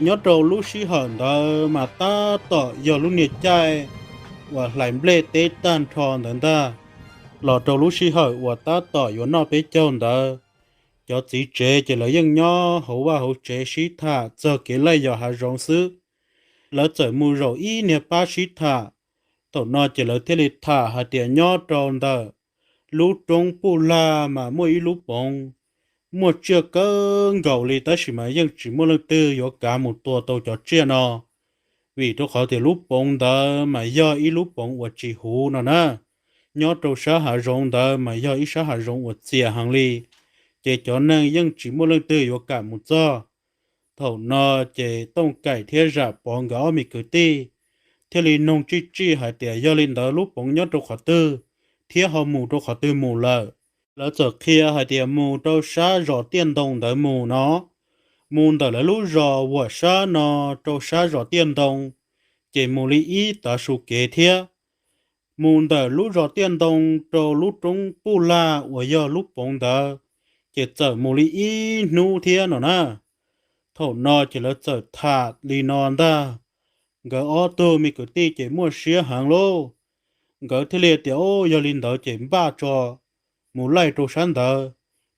Nyob rau lub sij hawm ntawd mas tab tom yog lub niag caij uas hlais nplej teb tag nrho ntawd ntag. Los rau lub sij hawm uas tab tom yuav noj peb caug ntawd, cov txiv tsev ces lawv yeej nyob hauv vaj hauv tsev sib tham txog kev laij yos hav zoov xwb. Lawv txawm mus zaum ib niag pab sib tham. Thaum no ces lawv thiaj li tham hais tias nyob rau ntawm lub roob Puj Lag mas muaj ib lub poov muaj tsiaj kawg nkaus li, tab sis mas yeej tsis muaj leej twg yuav kav mus tua tau cov tsiaj no, vim rau qhov tias lub poov ntawd mas yog ib lub poov uas tsis huv no na. Nyob rau sab hav zoov ntawd mas yog ib sab hav zoov uas txias heev li, ces cov neeg yeej tsis muaj leej twg yuav kam mus txog. Thaum no ces Tooj Kaim thiab Zam Pov nkawd ob me kwv tij thiaj li noog tsij tsij hais tias yog li ntawd lub poov nyob rau qhov twg thiab ho mus rau qhov twg mus lawm. Lawv txawm qhia hais tias mus rau sab zos Tiaj Ntoo ntawd mus no, mus ntawm lawv lub zos Vuam Sab no rau sab zos Tiaj Ntoo, ces mus li ib tav su kev thiab. Mus ntawm lub zos Tiaj Ntoo rau lub roob Puj Lag uas yog lub poov ntawd, ces txawm mus li ib hnub thiab no na. Thaum no ces lawv txawm tham li no ntag, nkawd ob tug me kwv tij ces muaj siab heev lauj. Nkawd thiaj li tias, Au, yog li ntawd ces npaj tso mus laij rau sab ntawd,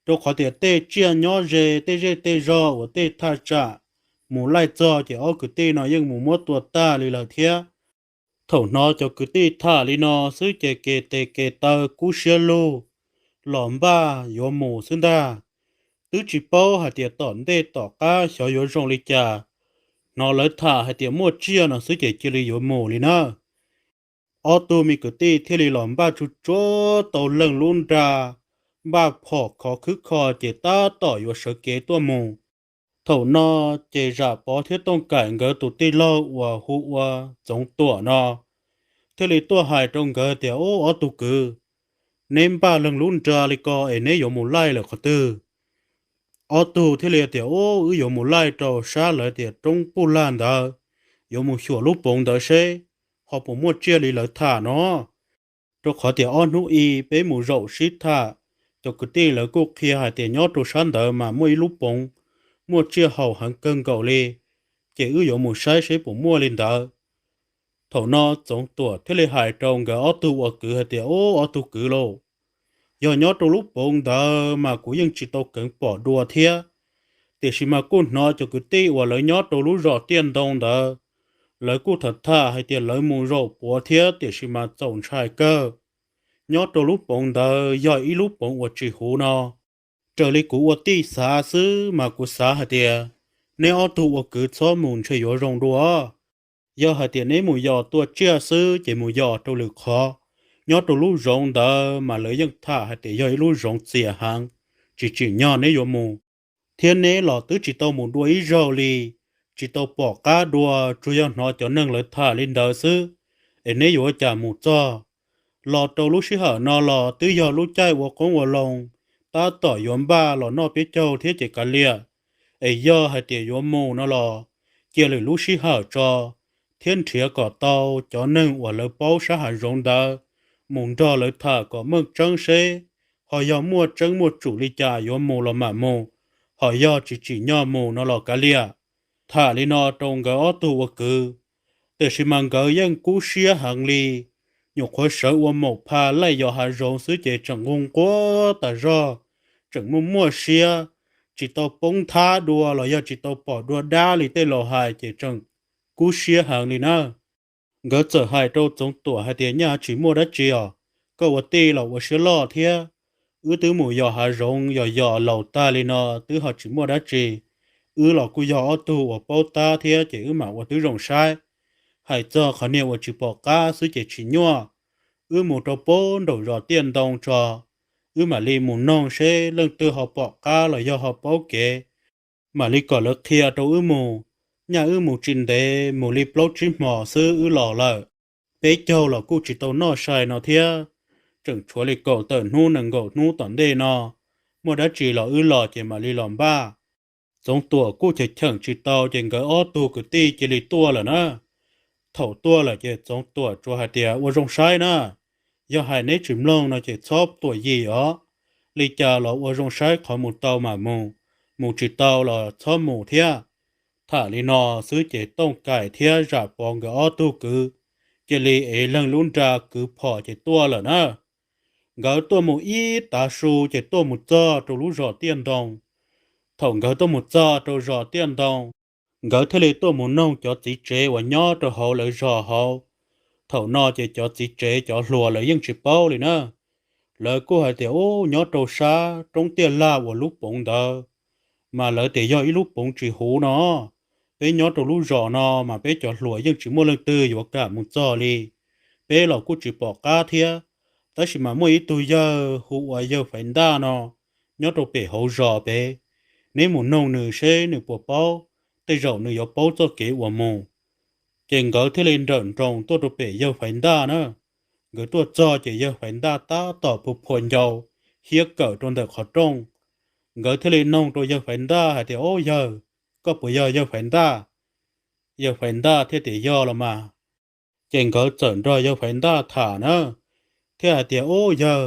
rau qhov tias tej tsiaj nyob ze tej zej tej zog uas tej thaj tsam mus laij txog ces ob kwv tij no yeej mus muab tua tag li lawm thiab. Thaum hnov cov kwv tij tham li no xwb ces ke tes ke taw kub siab lug los npaj yuav mus xwb ntag. Twb tsis paub hais tias tom ntej tom qab xyov yuav zoo li cas, hnov lawv tham hais tias muaj tsiaj no xwb ces cia li yuav mus li na. Ob tug me kwv tij thiaj li los npaj tsuj tsuav tau leej lub nra, npaj phom khov khwb kho ces tab tom yuav sawv kev tuaj mus. Thaum no ces Zam Pov thiab Tooj Kaim nkawd tus tij laug uas hu ua Txoov Tuam no thiaj li tuaj hais rau nkawd tias, Au, ob tug kwv, neb npaj leej lub nra li ko es neb yuav mus laij lawm qhov twg? Ob tug thiaj li tias, Au, wb yuav mus laij rau sab lawv tias roob Puj Lag ntawd, yuav mus xyuas lub poov ntawd seb ho puas muaj tsiaj li lawv tham no. Rau qhov tias ob hnub i peb mus zaum sib tham, cov kwv tij lawv kuj qhia hais tias nyob rau sab ntawd mas muaj ib lub poov muaj tsiaj haum heev kawg nkaus li, ces wb yuav mus saib seb puas muaj li ntawd. Thaum no Txoov Tuam thiaj li hais rau nkawd ob tug ua kwv hais tias, Au, ob tug kwv lauj, yog nyob rau lub poov ntawd mas kuv yeej tsis tau keev pom dua thiab, tiam sis mas kuj hnov cov kwv tij uas lawv nyob rau lub zos Tiaj Ntoo ntawd, lawv kuj tham tham hais tias lawv mus zaum puav thiab, tiam sis mas txaus ntshai kawg. Nyob rau lub poov ntawd yog ib lub poov uas tsis huv no. Raws li kuv ua tij xav xwb mas kuv xav hais tias neb ob tug ua kwv txhob mus ntshe yuav zoo dua. Yog hais tias neb mus yos tua tsiaj xwb ces mus yos rau lwm qhov. Nyob rau lub zoov ntawd mas lawv yeej tham hais tias yog ib lub zoov txias heev, tsis tsim nyog neb yuav mus, thiab neb los twb tsis tau mus dua ib zaug li, tsis tau pom qab dua, tsuas yog hnov cov neeg lawv tham li ntawd xwb, es neb yuav ua cas mus txog? Los rau lub sij hawm no los twb yog lub caij ua qoob ua loo, tab tom yuav npaj los noj peb caug thiab ces kav liam. Es yog hais tias yuav mus no los cia lwm lub sij hawm tso, thiab nrhiav kom tau cov neeg uas lawv paub sab hav zoov ntawd mus nrog lawv tham kom meej tseeb seb ho yog muaj tseeb muaj tsum li cas yuav mus los mam mus, ho yog tsis tsim nyog mus no los kav liam. Tham li no rau nkawd ob tug ua kwv, tiam sis mas nkawd yeej kub siab heev li. Nyuam qhuav sawv ua maum pha laij yos hav zoov xwb ces tseem nquag nquag tas zog, tseem muaj muaj siab, tsis tau poob nthab dua los yog tsis tau pom dua dab li tej laus hais ces tseem kub siab heev li na. Nkawd txawm hais rau Txoov Tuam hais tias, Nyaj tsis muaj dab tsi os, koj ua tij los ua siab loj thiab. Wb twb mus yos hav zoov yos yos laus tag li no twb ho tsis muaj dab tsi. Wb los kuj yog ob tug uas paub tab thiab ces wb mam ua tib zoo saib. Hais txog qhov niag uas tsis pom qab xwb ces tsis nyuaj. Wb mus rau pem nraum zos Tiaj Ntoo tso, wb mam li mus noog seb leej twg ho pom qab los yog ho paub kev, mam li kom lawv qhia rau wb mus. Nyaj wb mus tsis ntev, mus li plaub tsib hmos xwb wb los lawm. Peb caug los kuj tsis tau noj sai no thiab, tseem tshuav li kaum tawm hnub nees nkaum hnub tom ntej no, muaj dab tsi los wb los ces mam li los npaj. Txoov Tuam kuj cheem cheem tsis tau ces nkawd ob tug kwv tij cia li tuaj lawm na. Thaum tuaj lawm ces Txoov Tuam tsuas hais tias, Ua zoo saib na, yog hais neb tsis mloog no ces txhob tuam yim os. Li cas los ua zoo saib, qhov mus tau mam mus, mus tsis tau los txhob mus thiab. Tham li no xwb ces Tooj Kaim thiab Zam Pov nkawd ob tug kwv cia li ev leeg lub nra kwv phom ces tuaj lawm na. Nkawd tuaj mus ib tav su ces tuaj mus txog rau lub zos Tiaj Ntoo. Thaum nkawd tuaj mus txog rau zos Tiaj Ntoo, nkawd thiaj li tuaj mus noog cov txiv tsev uas nyob rau hauv lawv zos hauv. Thaum no ces cov txiv tsev cov hluas lawv yeej tsis paub li na. Lawv kuj hais tias, ub, nyob rau sab roob Tiaj Laj uas lub poov ntawd, mas lawv tias yog ib lub poov tsis huv no. Peb nyob rau lub zos no mas peb cov hluas yeej tsis muaj leej twg yuav kam mus txog li. Peb los kuj tsis pom qab thiab. Tab sis mas muaj ib tug yawg hu ua yawg Faiv Ntaj no, nyob rau pem hauv zos pem. Neb mus noog nws seb nws puas paub, tej zaum nws yuav paub txoj kev uas mus. Ces nkawd thiaj li nrawm nroos tuaj rau pem yawg Faiv Ntaj na. Nkawd tuaj txog ces yawg Faiv Ntaj tab tom phua phua ncau, hiab kawm rau ntawm qhov rooj. Nkawd thiaj li noog rau yawg Faiv Ntaj hais tias, ob yawg, koj puas yog yawg Faiv Ntaj? Yawg Faiv Ntaj thiaj tias, yog los mas. Ces nkawd txawm nrog yawg Faiv Ntaj tham na, thiaj hais tias, ub yawg,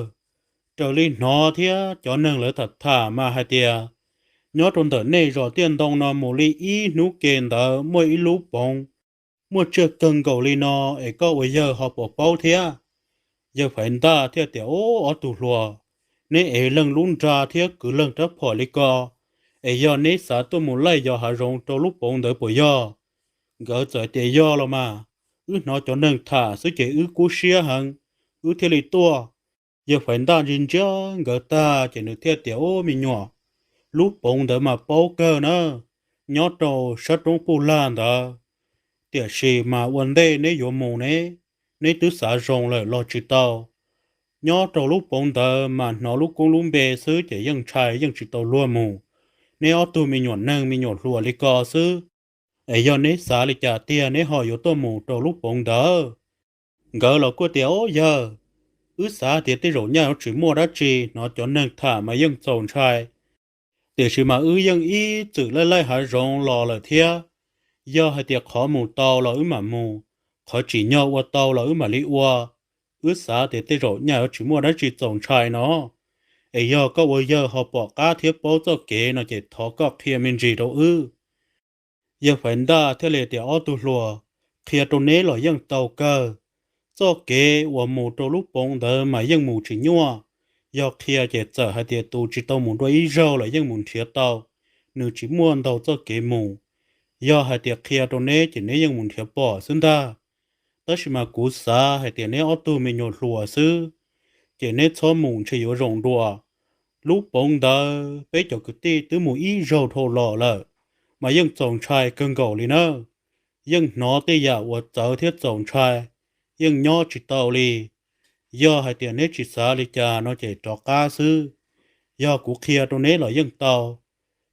raws li hnov thiab cov neeg lawv tham tham mas hais tias nyob rau ntawm nej zos Tiaj Ntoo no mus li ib hnub ke ntawd muaj ib lub poov, muaj tsiaj kawg nkaus li no, es koj ua yawg ho puas paub thiab? Yawg Faiv Ntaj thiaj tias, ub, ob tug hluas, neb ev leeg lub nra thiab kwv leeg rab phom li ko, es yog neb xav tuaj mus laij yos hav zoov rau lub poov ntawd puas yog? Nkawd txawm tias, yog los mas, wb hnov cov neeg tham xwb ces wb kub siab heev, wb thiaj li tuaj. Yawg Faiv Ntaj ntsia ntsia nkawd tag ces nws thiaj tias, ub me nyuam, lub poov ntawd mas paub kawg na, nyob rau sab roob Puj Laj ntawd. Tiam sis mas ua ntej neb yuav mus ne, neb twb xav zoo lawm los tsis tau? Nyob rau lub poov ntawd mas hnov lub koob lub npe xwb ces yeej ntshai yeej tsis tau luag mus. Neb ob tug me nyuam neeg me nyuam hluas li ko xwb, es yog neb xav li cas tiag neb ho yuav tuaj mus rau lub poov ntawd? Nkawd los kuj tias, ob yawg, wb xav tias tej zaum nyaj yuav tsis muaj dab tsi, hnov cov neeg tham mas yeej txaus ntshai. Tiam sis mas wb yeej ib txwm laij laij hav zoov los lawm thiab, yog hais tias qhov mus tau los wb mam mus, qhov tsim nyog ua tau los wb mam li ua. Wb xav tias tej zaum nyaj yuav tsis muaj dab tsi txaus ntshai no, es yog koj ua yawg ho pom qab thiab paub txoj kev no ces thov koj qhia me ntsis rau wb. Yawg Faiv Ntaj thiaj li tias, ob tug hluas, qhia rau neb los yeej tau kawg. Txoj kev uas mus rau lub poov ntawd mas yeej mus tsis nyuaj. Yog qhia ces txawm hais tias tus tsis tau mus dua ib zaug los yeej mus nrhiav tau, nws tsis muaj ntau txoj kev mus. Yog hais tias qhia rau neb ces neb yeej mus nrhiav pom xwb ntag. Tab sis mas kuv xav hais tias neb ob tug me nyuam hluas xwb, ces neb txhob mus ntshe yuav zoo dua. Lub poov ntawd peb cov kwv tij twb mus ib zaug dhau los lawm, mas yeej txaus ntshai kawg nkaus li na. Yeej hnov tej yam uas txawv thiab txaus ntshai, yeej nyob tsis tau li. Yog hais tias neb tsis xav li cas no ces rov qab xwb. Yog kuv qhia rau neb los yeej tau,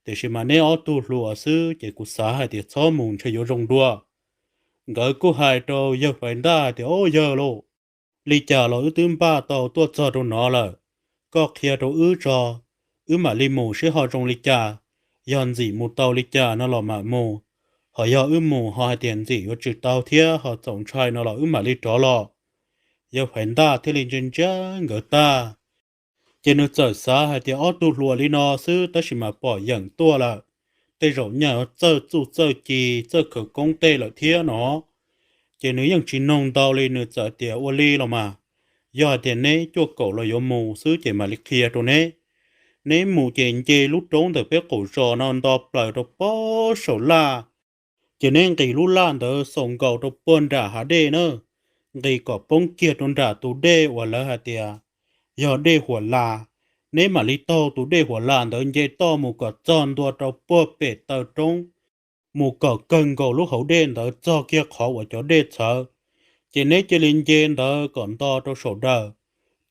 tiam sis mas neb ob tug hluas xwb ces kuv xav hais tias txhob mus ntshe yuav zoo dua. Nkawd kuj hais rau yawg Faiv Ntaj hais tias, ob yawg lauj, li cas los wb twb npaj tau tuaj txog rau no lawm, koj qhia rau wb tso, wb mam li mus seb ho zoo li cas. Yog ntxim mus tau li cas no los mam mus, ho yog wb mus ho hais tias ntxim yuav tsis tau thiab ho txaus ntshai no los wb mam li rov los. Yawg Faiv Ntaj thiaj li ntsia ntsia nkawd tag, ces nws txawm xav hais tias ob tug hluas li no xwb tab sis mas pom yeem tuaj lawm, tej zaum nyaj yuav txawj txuj txawj ci txawj khawv koob tej lawm thiab no. Ces nws yeej tsis noog ntau li, nws txawm tias, ua li los mas, yog hais tias neb cuaj kaum los yuav mus xwb ces mam li qhia rau neb. Neb mus ces nce lub roob ntawm peb qaum zos no nto plaws rau pem saum laj, ces neb nqis lub laj ntawd xaus nkaus rau puag nram hav dej na, nqis kom poob kiag rau nram tus dej uas lawv hais tias yog dej Huam Las. Neb mam li taug tus dej Huam Las ntawd nce toj mus kom txog ntua rau puag pem taw roob, mus kom kawg nkaus lub hauv dej ntawd txog kiag qhov uas cov dej txhawv. Ces neb cia li nce ntawd kom nto rau saum dawm,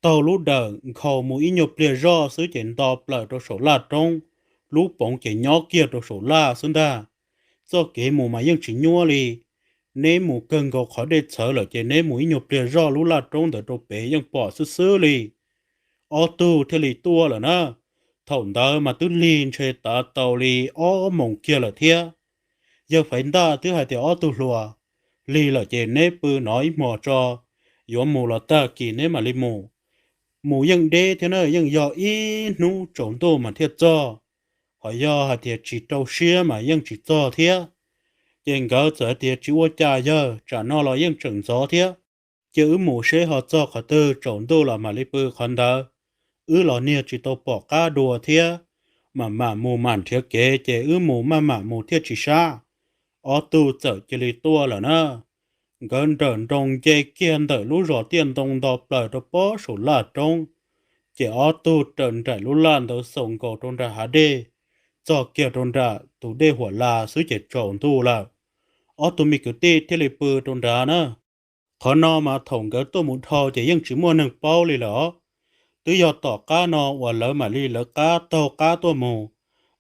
taug lub dawm nkhaus mus ib nyuag pliag zoj xwb ces nto plaws rau saum laj roob, lub poov ces nyob kiag rau saum laj xwb ntag. Txoj kev mus mas yeej tsis nyuaj li. Neb mus kawg nkaus qhov dej txhawv lawm ces neb mus ib nyuag pliag zoj lub laj roob ntawd rau pem yeej pom xwb xwb li. Ob tug thiaj li tuaj lawm na. Thaum ntawd mas twb lig ntshe tav tau li ob moos kiag lawm thiab. Yawg Faiv Ntaj twb hais tias, ob tug hluas, lig lawm ces neb pw no ib hmos tso, yuav mus los tag kis neb mam li mus. Mus yeej deb thiab na, yeej yog ib hnub tsaus ntuj mas thiaj txog, ho yog hais tias tsis rau siab mas yeej tsis txog thiab. Ces nkawd txawm hais tias, Tsis ua cas yawg, tsam no los yeej tseem ntxov thiab, cia wb mus seb ho txog qhov twg tsaus ntuj los mam li pw qhov ntawd. Wb los niag tsis tau pom qab dua thiab, mam mam mus mam nrhiav kev ces wb mus maj mam mus thiaj tsis sab. Ob tug txawm cia li tuaj lawm na. Nkawd nrawm nroos nce kiag ntawm lub zos tiaj ntoo nto plaws rau pob saum laj roob, ces ob tug raws nraim lub laj ntawd xaus nkaus rau nram hav dej, txog kiag rau nram tus dej Huam Las xwb ces tsaus ntuj lawm. Ob tug me kwv tij thiaj li pw rau nrad na. Qhov no mas thaum nkawd tuaj mus dhau ces yeej tsis muaj neeg paub li lawm os. Twb yog tom qab no uas lawv mam li lawv qab taug qab tuaj mus,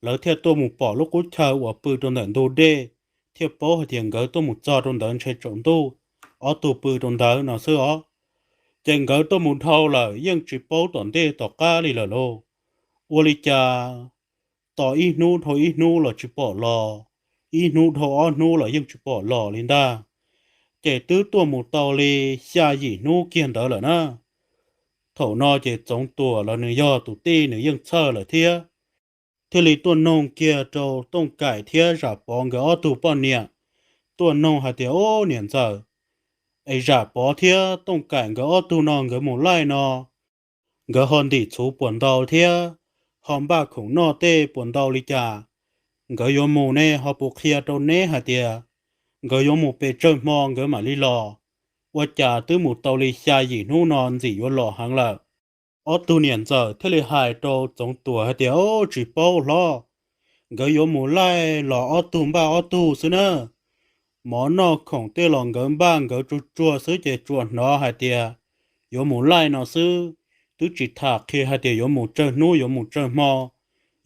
lawv thiaj tuaj mus pom lub qub chaw uas pw rau ntawm ntug dej, thiaj paub hais tias nkawd tuaj mus txog rau ntawd ntshe tsaus ntuj, ob tug pw rau ntawd no xwb os. Ces nkawd tuaj mus dhau lawm yeej tsis paub tom ntej tom qab li lawm lauj. Ua li cas tos ib hnub dhau ib hnub los tsis pom los, ib hnub dhau ob hnub los yeej tsis pom los li ntag. Ces twb tuaj mus tau li xya yim hnub kiag ntawd lawm na. Thaum no ces Txoov Tuam los nws yog tus tij nws yeej txhawj lawm thiab, thiaj li tuaj noog kiag rau Tooj Kaim thiab Zam Pov nkawd ob tug poj niam, tuaj noog hais tias, Ob niam ntxawm, es Zam Pov thiab Tooj Kaim nkawd ob tug no nkawd mus laij no, nkawd ho ntim txhuv puas ntau thiab ho npaj khoom noj tej puas ntau li cas? Nkawd yuav mus ne ho puas qhia rau neb hais tias nkawd yuav mus pes tsawg hmo nkawd mam li los? Ua cas twb mus tau li xya yim hnub no ntxim yuav los heev lawm. Ob tug niam ntxawm thiaj li hais rau Txoov Tuam hais tias, Ob, tsis paub hlob, nkawd yuav mus laij los ob tug npaj ob tug xwb na. Mov noj khoom tej los nkawd npaj nkawd tsuag tsuag xwb ces tsuas hnov hais tias yuav mus laij no xwb, twb tsis tham qhia hais tias yuav mus tsawg hnub yuav mus tsawg hmo,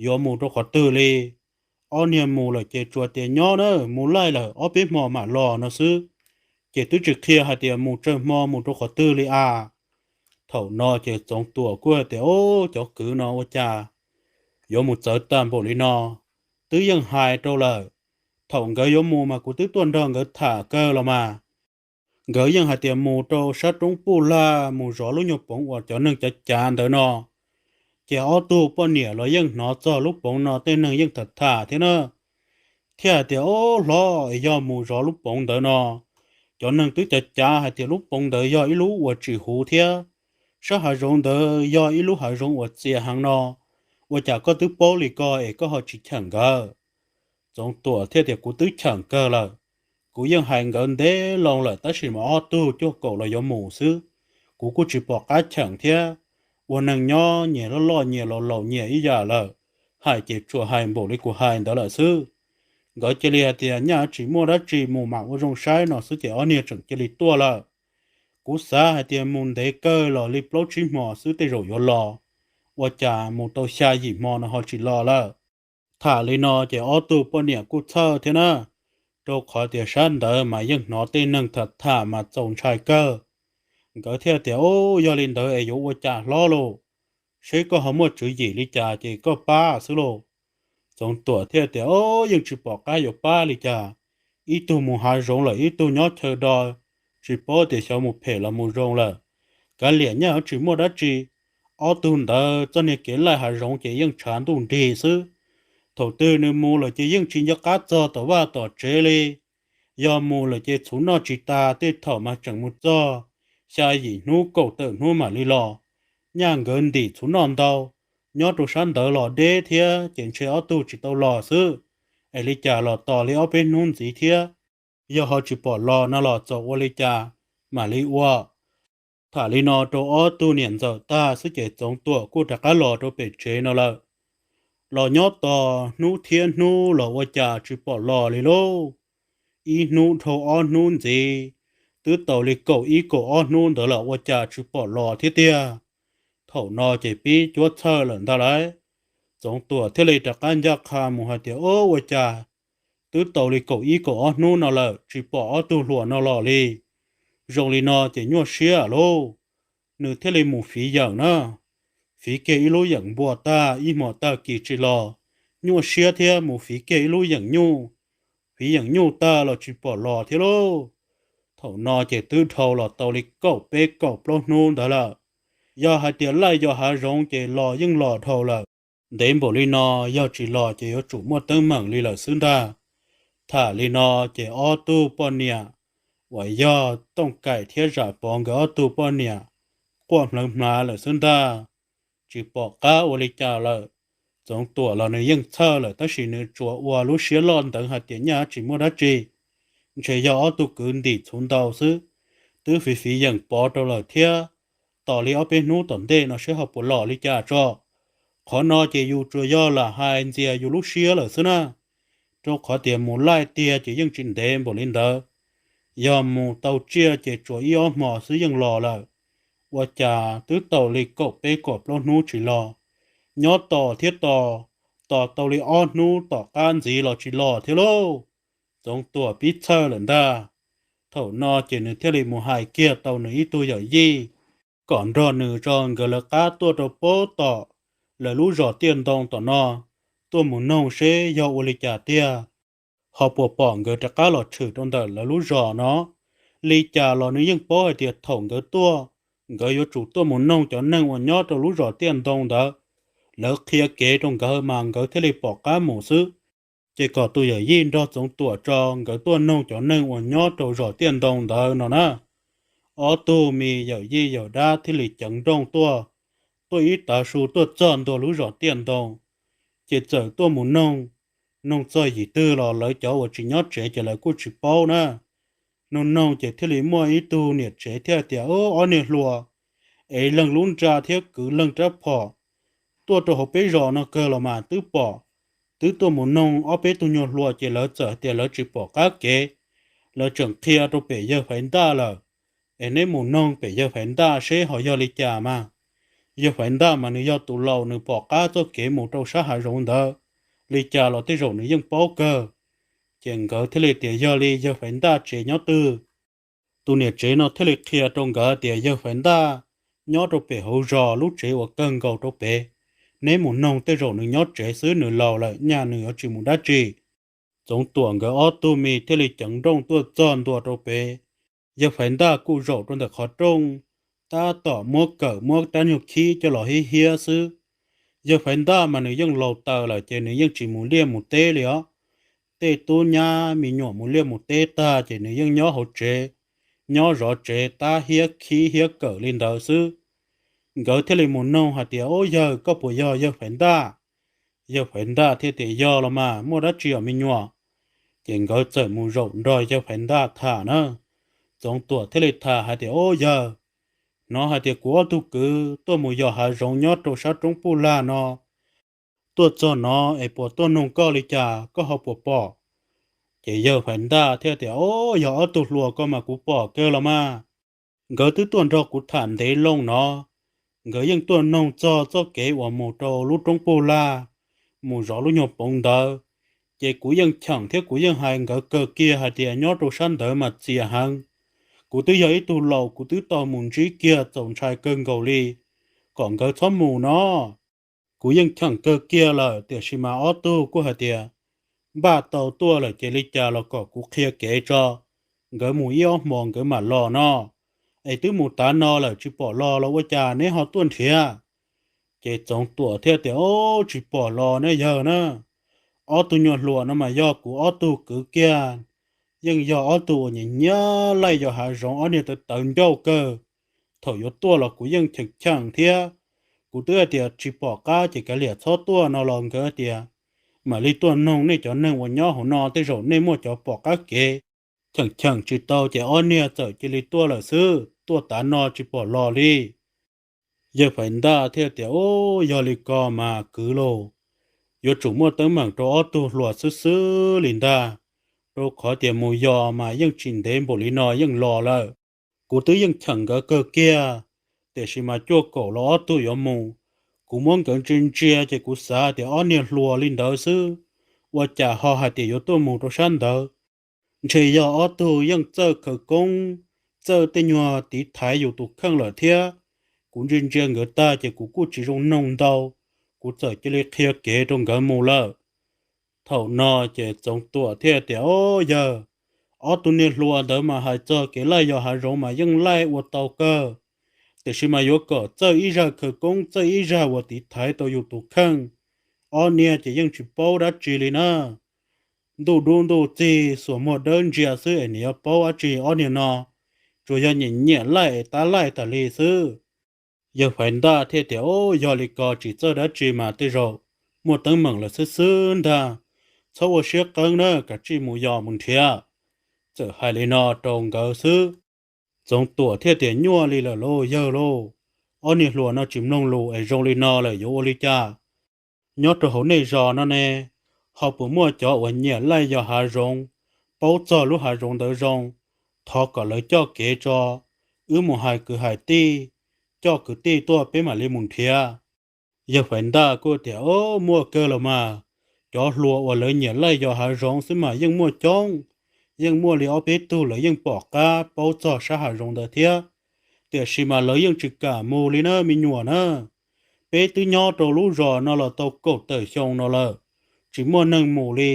yuav mus rau qhov twg li. Ob niag mus lawm ces tsuas tias nyob na, mus laij lawm ob peb hmo mam los no xwb, ces twb tsis qhia hais tias mus tsawg hmo mus rau qhov twg li as. Thaum no ces Txoov Tuam kuj hais tias, Ob, cov kwv no ua cas yuav mus txawv tag npaum li no? Twb yeej hais rau lawm, thaum nkawd yuav mus mas kuv twb tuaj nrog nkawd tham kawg los mas. Nkawd yeej hais tias mus rau sab roob Puj Lag mus zov lub nyuag poov uas cov neeg cav cav ntawd no. Ces ob tug poj niam los yeej hnov txog lub poov no tej neeg yeej tham tham thiab na, thiaj hais tias, Ob hlob, es yog mus zov lub poov ntawd no, cov neeg twb cav cav hais tias lub poov ntawd yog ib lub uas tsis huv thiab, sab hav zoov ntawd yog ib lub hav zoov uas txias heev no, ua cas koj twb paub li ko es koj ho tsis cheem nkawd? Txoov Tuam thiaj tias, Kuv twb cheem kawg lawm, kuv yeej hais nkawd ntev loo lawm tab sis mas ob tug cuaj kaum los yuav mus xwb, kuv kuj tsis pom qab cheem thiab. Ua neeg nyob nyias loj loj nyias laus laus nyias ib yam lawm, hais ces tsuas hais npaum li kuv hais ntawd lawm xwb. Nkawd cia li hais tias, Nyaj tsis muaj dab tsi, mus mam ua zoo saib no xwb ces ob niag tseem cia li tuaj lawm. Kuv xav hais tias mus ntev kawg los li plaub tsib hmo xwb tej zaum yuav los, ua cas mus tau xya yim hmo no ho tsis los lawm. Tham li no ces ob tug poj niam kuj txhawj thiab na, rau qhov tias sab ntawd mas yeej hnov tej neeg tham tham mas txaus ntshai kawg. Nkawd thiaj tias, Ob, yog li ntawd es yuav ua cas hlob lauj? Seb koj ho muaj tswv yim li cas ces koj pab xwb lauj. Txoov Tuam thiaj tias, Ob, yeej tsis pom qab yuav pab li cas. Ib tug mus hav zoov lawm ib tug nyob chaw do, tsis paub tias xyov mus phem los mus zoo lawm. Kav liam, nyaj tsis muaj dab tsi. Ob tug ntawd txoj niag kev laij hav zoov ces yeej tshav ntuj nrig xwb. Thaum twg nws mus lawm ces yeej tsis nco qab txog tom vaj tom tsev li. Yog mus lawm ces txhuv noj tsis tas, tej thaum mas tseem mus txog xya yim hnub kaum tawm hnub mam li los. Nyaj nkawd ntim txhuv noj ntau, nyob rau sab ntawd los deb thiab ces ntshe ob tug tsis tau los xwb. Es li cas los tos li ob peb hnub ntxiv thiab, yog ho tsis pom los no los txaus ua li cas mam li ua. Tham li no rau ob tug niam ntxawm tag xwb ces Txoov Tuam kuj rov qab los rau pem tsev no lawm. Los nyob tos hnub thiab hnub los ua cas tsis pom los li lauj. Ib hnub dhau ob hnub ntxiv, twb tau li kaum ib kaum ob hnub ntawd los ua cas tsis pom los thiab tiag. Thaum no ces pib cuab txhawj lawm ntag lauj. Txoov Tuam thiaj li rov qab ncaj qha mus hais tias, Ob, ua cas twb tau li kaum ib kaum ob hnub no lawm tsis pom ob tug hluas no los li. Zoo li no ces nyuaj siab lauj. Nws thiaj li mus fiv yeem na, fiv kiag ib lub yeem npua tag ib hmo tag kis tsis los, nyuaj siab thiab mus fiv kiag ib lub yeem nyuj, fiv yeem nyuj tag los tsis pom los thiab lauj. Thaum no ces twb dhau los tau li kaum peb kaum plaub hnub ntawd lawm. Yog hais tias laij yos hav zoov ces los yeej los dhau lawm. Ntev npaum li no yog tsis los ces yuav tsum muaj teeb meem li lawm xwb ntag. Tham li no ces ob tug poj niam uas yog Tooj Kaim thiab Zam Pov nkawd ob tug poj niam quaj hmlawv hmlav lawm xwb ntag, tsis pom qab ua li cas lawm. Txoov Tuam los nws yeej txhawj lawm tab sis nws tsuas ua lub siab loj ntawd hais tias nyaj tsis muaj dab tsi, ntshe yog ob tug kwv ntim txhuv ntau xwb. Twb fiv fiv yeem pov rau lawm thiab, tos li ob peb hnub tom ntej no seb ho puas los li cas tso. Qhov no ces yus tsuas yog lam hais ntxias yus lub siab lawm xwb na, rau qhov tias mus laij tiag ces yeej tsis ntev npaum li ntawd. Yog mus tau tsiaj ces tsuas ib ob hmos xwb yeej los lawm. Ua cas twb tau li kaum peb kaum plaub hnub tsis los, nyob tos thiab tos, tos tau li ob hnub tom qab ntxiv los tsis los thiab lauj. Txoov Tuam pib txhawj lawm ntag. Thaum no ces nws thiaj li mus hais kiag tau nws ib tug yawm yij kom nrog nws tso nkawd lawv qab tuaj rau pab tom lawv lub zos Tiaj Ntoo tom no, tuaj mus noog seb yog ua li cas tiag, ho puas pom nkawd rov qab los tshwm rau ntawm lawv lub zos no. Li cas los nws yeej paub hais tias thaum nkawd tuaj, nkawd yuav tsum tuaj mus noog cov neeg uas nyob rau lub zos Tiaj Ntoo ntawd, lawv qhia kev rau nkawd mas nkawd thiaj li pom qab mus xwb. Ces kom tus yawm yij nrog Txoov Tuam tso nkawd tuaj noog cov neeg uas nyob rau zos Tiaj Ntoo ntawd no na. Ob tug me yawm yij yawm dab thiaj li ceev nrooj tuaj, tuaj ib tav su tuaj txog ntua lub zos Tiaj Ntoo, ces txawm tuaj mus noog, noog txog yim twg los lawv cov uas tsis nyob tsev ces lawv kuj tsis paub na. Noog noog ces thiaj li muaj ib tug niam tsev thiaj tias, Ob niag hluas, es leeg lub nra thiab kwv leeg rab phom, tuaj rau hauv peb zos no kawg los mas twb pom. Twb tuaj mus noog ob peb tug nyuag hluas ces lawv txawm hais tias lawv tsis pom qab kev, lawv tseem qhia rau pem yawg Faiv Ntaj lawm. Es neb mus noog pem yawg Faiv Ntaj seb ho yog li cas mas. Yawg Faiv Ntaj mas nws yog tus laus nws pom qab txoj kev mus rau sab hav zoov ntawd, li cas los tej zaum nws yeej paub kawg. Ces nkawd thiaj li tias yog li yawg Faiv Ntaj tsev nyob twg. Tus niam tsev no thiaj li qhia rau nkawd tias yawg Faiv Ntaj nyob rau pem hauv zos lub tsev uas kawg nkaus rau pem. Neb mus noog tej zaum nws nyob tsev xwb, nws laus lawm nyaj nws yuav tsis mus dab tsi. Txoov Tuam nkawd ob tug me thiaj li ceev nrooj tuaj txog ntua rau pem. Yawg Faiv Ntaj kuj zaum rau ntawm qhov rooj, tab tom muab kawm muab rab nyuag khib coj los hiab hiab xwb. Yawg Faiv Ntaj mas nws yeej laus taws lawm ces nws yeej tsis mus liaj mus teb li os. Tej tub nyab me nyuam mus liaj mus teb tag ces nws yeej nyob hauv tsev, nyob zov tsev tab hiab khib hiab kawm li ntawd xwb. Nkawd thiaj li mus noog hais tias, Ub yawg, koj puas yog yawg Faiv Ntaj? Yawg Faiv Ntaj thiaj tias, Yog los mas, muaj dab tsi os me nyuam? Ces nkawd txawm mus zaum nrog yawg Faiv Ntaj tham na. Txoov Tuam thiaj li tham hais tias, Ub yawg, hnov hais tias kuv ob tug kwv tuaj mus yos hav zoov nyob rau sab roob Puj Lag no, tuaj txog no es puas tuaj noog koj li cas koj ho puas pom? Ces yawg Faiv Ntaj thiaj tias, Ub, yog ob tug hluas ko mas kuv pom kawg los mas. Nkawd twb tuaj nrog kuv tham ntev loo no, nkawd yeej tuaj noog txog txoj kev uas mus rau lub roob Puj Lag, mus zov lub nyuag poov ntawd. Ces kuv yeej cheem thiab kuv yeej hais nkawd kawg kiag hais tias nyob rau sab ntawd mas txias heev. Kuv twb yog ib tug laus, kuv twb tau mus ntsib kiag txaus ntshai kawg nkaus li, kom nkawd txhob mus no. Kuv yeej cheem kawg kiag lawm, tiam sis mas ob tug kuj hais tias npaj tau tuaj lawm ces li cas los kom kuv qhia kev tso, nkawd mus ib ob hmos nkawd mam los no. Es twb mus tav no lawm tsis pom los los ua cas neb ho tuaj nrhiav? Ces Txoov Tuam thiaj tias, Ub, tsis pom los ne yawg na. Ob tug nyuag hluas no mas yog kuv ob tug kwv kiag, yeej yog ob tug uas nyiam nyiam laij yos hav zoov, ob niag tawv tawv ncauj kawg. Thaum yuav tuaj los kuv yeej cheem cheem thiab, kuv twb hais tias tsis pom qab ces kav liam txhob tuaj no los nkawd tias mam li tuaj noog nej cov neeg uas nyob hauv no tej zaum nej muaj cov pom qab kev. Cheem cheem tsis tau ces ob niag txawm cia li tuaj lawm xwb, tuaj tav no tsis pom los li. Yawg Faiv Ntaj thiaj tias, Ub, yog li ko mas kwv lauj, yuav tsum muaj teeb meem rau ob tug hluas xwb xwb li ntag, rau qhov tias mus yos mas yeej tsis ntev npaum li no yeej los lawm. Kuv twb yeej cheem nkawd kawg kiag, tiam sis mas cuaj kaum los ob tug yuav mus. Kuv muab nkawd ntsia ntsia ces kuv xav tias ob niag hluas li ntawd xwb, ua cas ho hais tias yuav tuaj mus rau sab ntawd. Ntshe yog ob tug yeej txawj khawv koob, txawj tej nyuag tiv thaiv yus tus kheej lawm thiab. Kuv ntsia ntsia nkawd tag ces kuv kuj tsis zoo noog ntau, kuv txawm cia li qhia kev rau nkawd mus lawm. Thaum no ces Txoov Tuam thiaj tias, Ob yawg, ob tug niag hluas ntawd mas hais txog kev laij yos hav zoov mas yeej laij ua tau kawg, tiam sis mas yuav kom txawj ib zaj khawv koob, txawj ib zaj uas tiv thaiv tau yus tus kheej, ob niag ces yeej tsis paub dab tsi li na. ntuj dub ntuj txig xuas muag dawb ntsia xwb es nws yuav paub dab tsi ob niag no, tsuas yog nyiam nyiam laij es tab laij tas li xwb. Yawg Faiv Ntaj thiaj tias, Ub, yog li ko tsis txawj dab tsi mas tej zaum muaj teeb meem lawm xwb xwb ntag. Txhob ua siab qeeb na, kav tsij mus yos mus nrhiav. Txawm hais li no rau nkawd xwb, Txoov Tuam thiaj tias, Nyuaj li lawm lauj yawg lauj, ob niag hluas no tsis mloog lus es zoo li no lawm yuav ua li cas? Nyob rau hauv nej zos no ne, ho puas muaj cov uas nyiam laij yos hav zoov, paub txog lub hav zoov ntawd zoo? Thov kom lawv coj kev tso, wb mus hais kwv hais tij, coj kwv tij tuaj peb mam li mus nrhiav. Yawg Faiv Ntaj kuj tias, Ub, muaj kawg los mas, cov hluas uas lawv nyiam laij yos hav zoov xwb mas yeej muaj coob, yeej muaj li ob peb tug lawv yeej pom qab paub txog sab hav zoov ntawd thiab. Tiam sis mas lawv yeej tsis kam mus li na me nyuam na. Peb twb nyob rau lub zos no los tau kaum tawm xyoo no lawm, tsis muaj neeg mus li.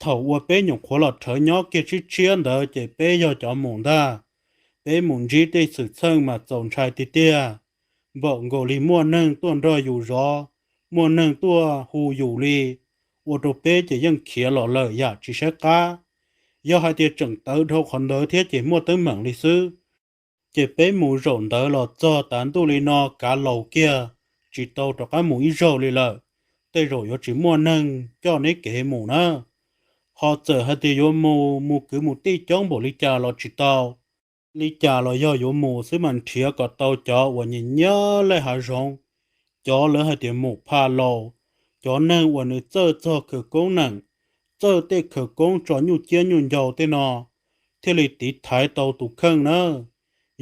Thaum uas peb nyuam qhuav los rhawv nyob kiag tshiab tshiab ntawd ces peb yog cov mus ntag. Peb mus ntsib tej xwm txheej mas txaus ntshai tiag tiag, npaum nkaus li muaj neeg tuaj nrog yus zov, muaj neeg tuaj hu yus li, ua rau peb ces yeej khiav los lawm yam tsis saib qab. Yog hais tias tseem tawv dhau qhov ntawd thiab ces muaj teeb meem li xwb. Ces peb mus zaum ntawd los txog tav ntuj li no kav laus kiag, tsis tau rov qab mus ib zaug li lawm. Tej zaum yuav tsis muaj neeg coj neb kev mus na. Ho txawm hais tias yuav mus, mus kwv mus tij coob npaum li cas los tsis tau. Li cas los yog yuav mus xwb mas nrhiav kom tau cov uas nyiam nyiam laij hav zoov, cov lawv hais tias mus pha laus, cov neeg uas nws txawj txog khawv koob neem, txawj tej khawv koob tso nyuj ciab nyuj ncau tej no, thiaj li tiv thaiv tau tus kheej na.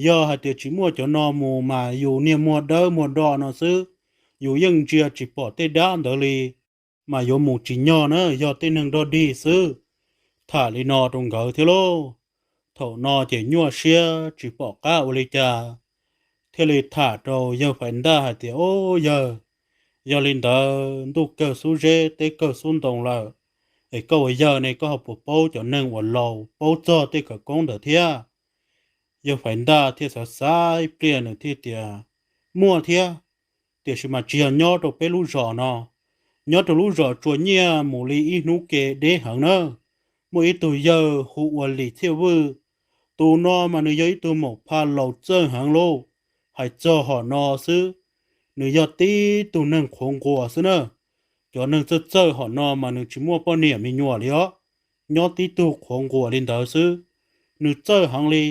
Yog hais tias tsis muaj cov no mus mas yus niag muag dawb muag do no xwb, yus yeej ntsia tsis pom tej dab ntawd li, mas yuav mus tsis nyog na, yog tej neeg dog dig xwb. Tham li no rau nkawd thiab lauj. Thaum no ces nyuaj siab tsis pom qab ua li cas, thiaj li tham rau yawg Faiv Ntaj hais tias, Ub yawg, yog li ntawd ntuj kawg xub zeb teb kawg xub ntoo lawm, es koj ua yawg ne koj ho puas paub cov neeg uas laus paub txog tej khawv koob ntawd thiab? Yawg Faiv Ntaj thiaj xav xav ib pliag nws thiaj tias, Muaj thiab, tiam sis mas tsis yog nyob rau peb lub zos no. Nyob rau lub zos Tsua Nyiaj mus li ib hnub ke deb heev na, muaj ib tug yawg hu ua Lis Txhiaj Vwj. Tus no mas nws yog ib tug maum pha laus txawj heev lauj. Hais txog hom no xwb, nws yog tib tug neeg qhuav nquas xwb na. Cov neeg txawj txawj hom no mas nws tsis muaj poj niam me nyuam li os, nyob tib tug qhuav nquas li ntawd xwb. Nws txawj heev li,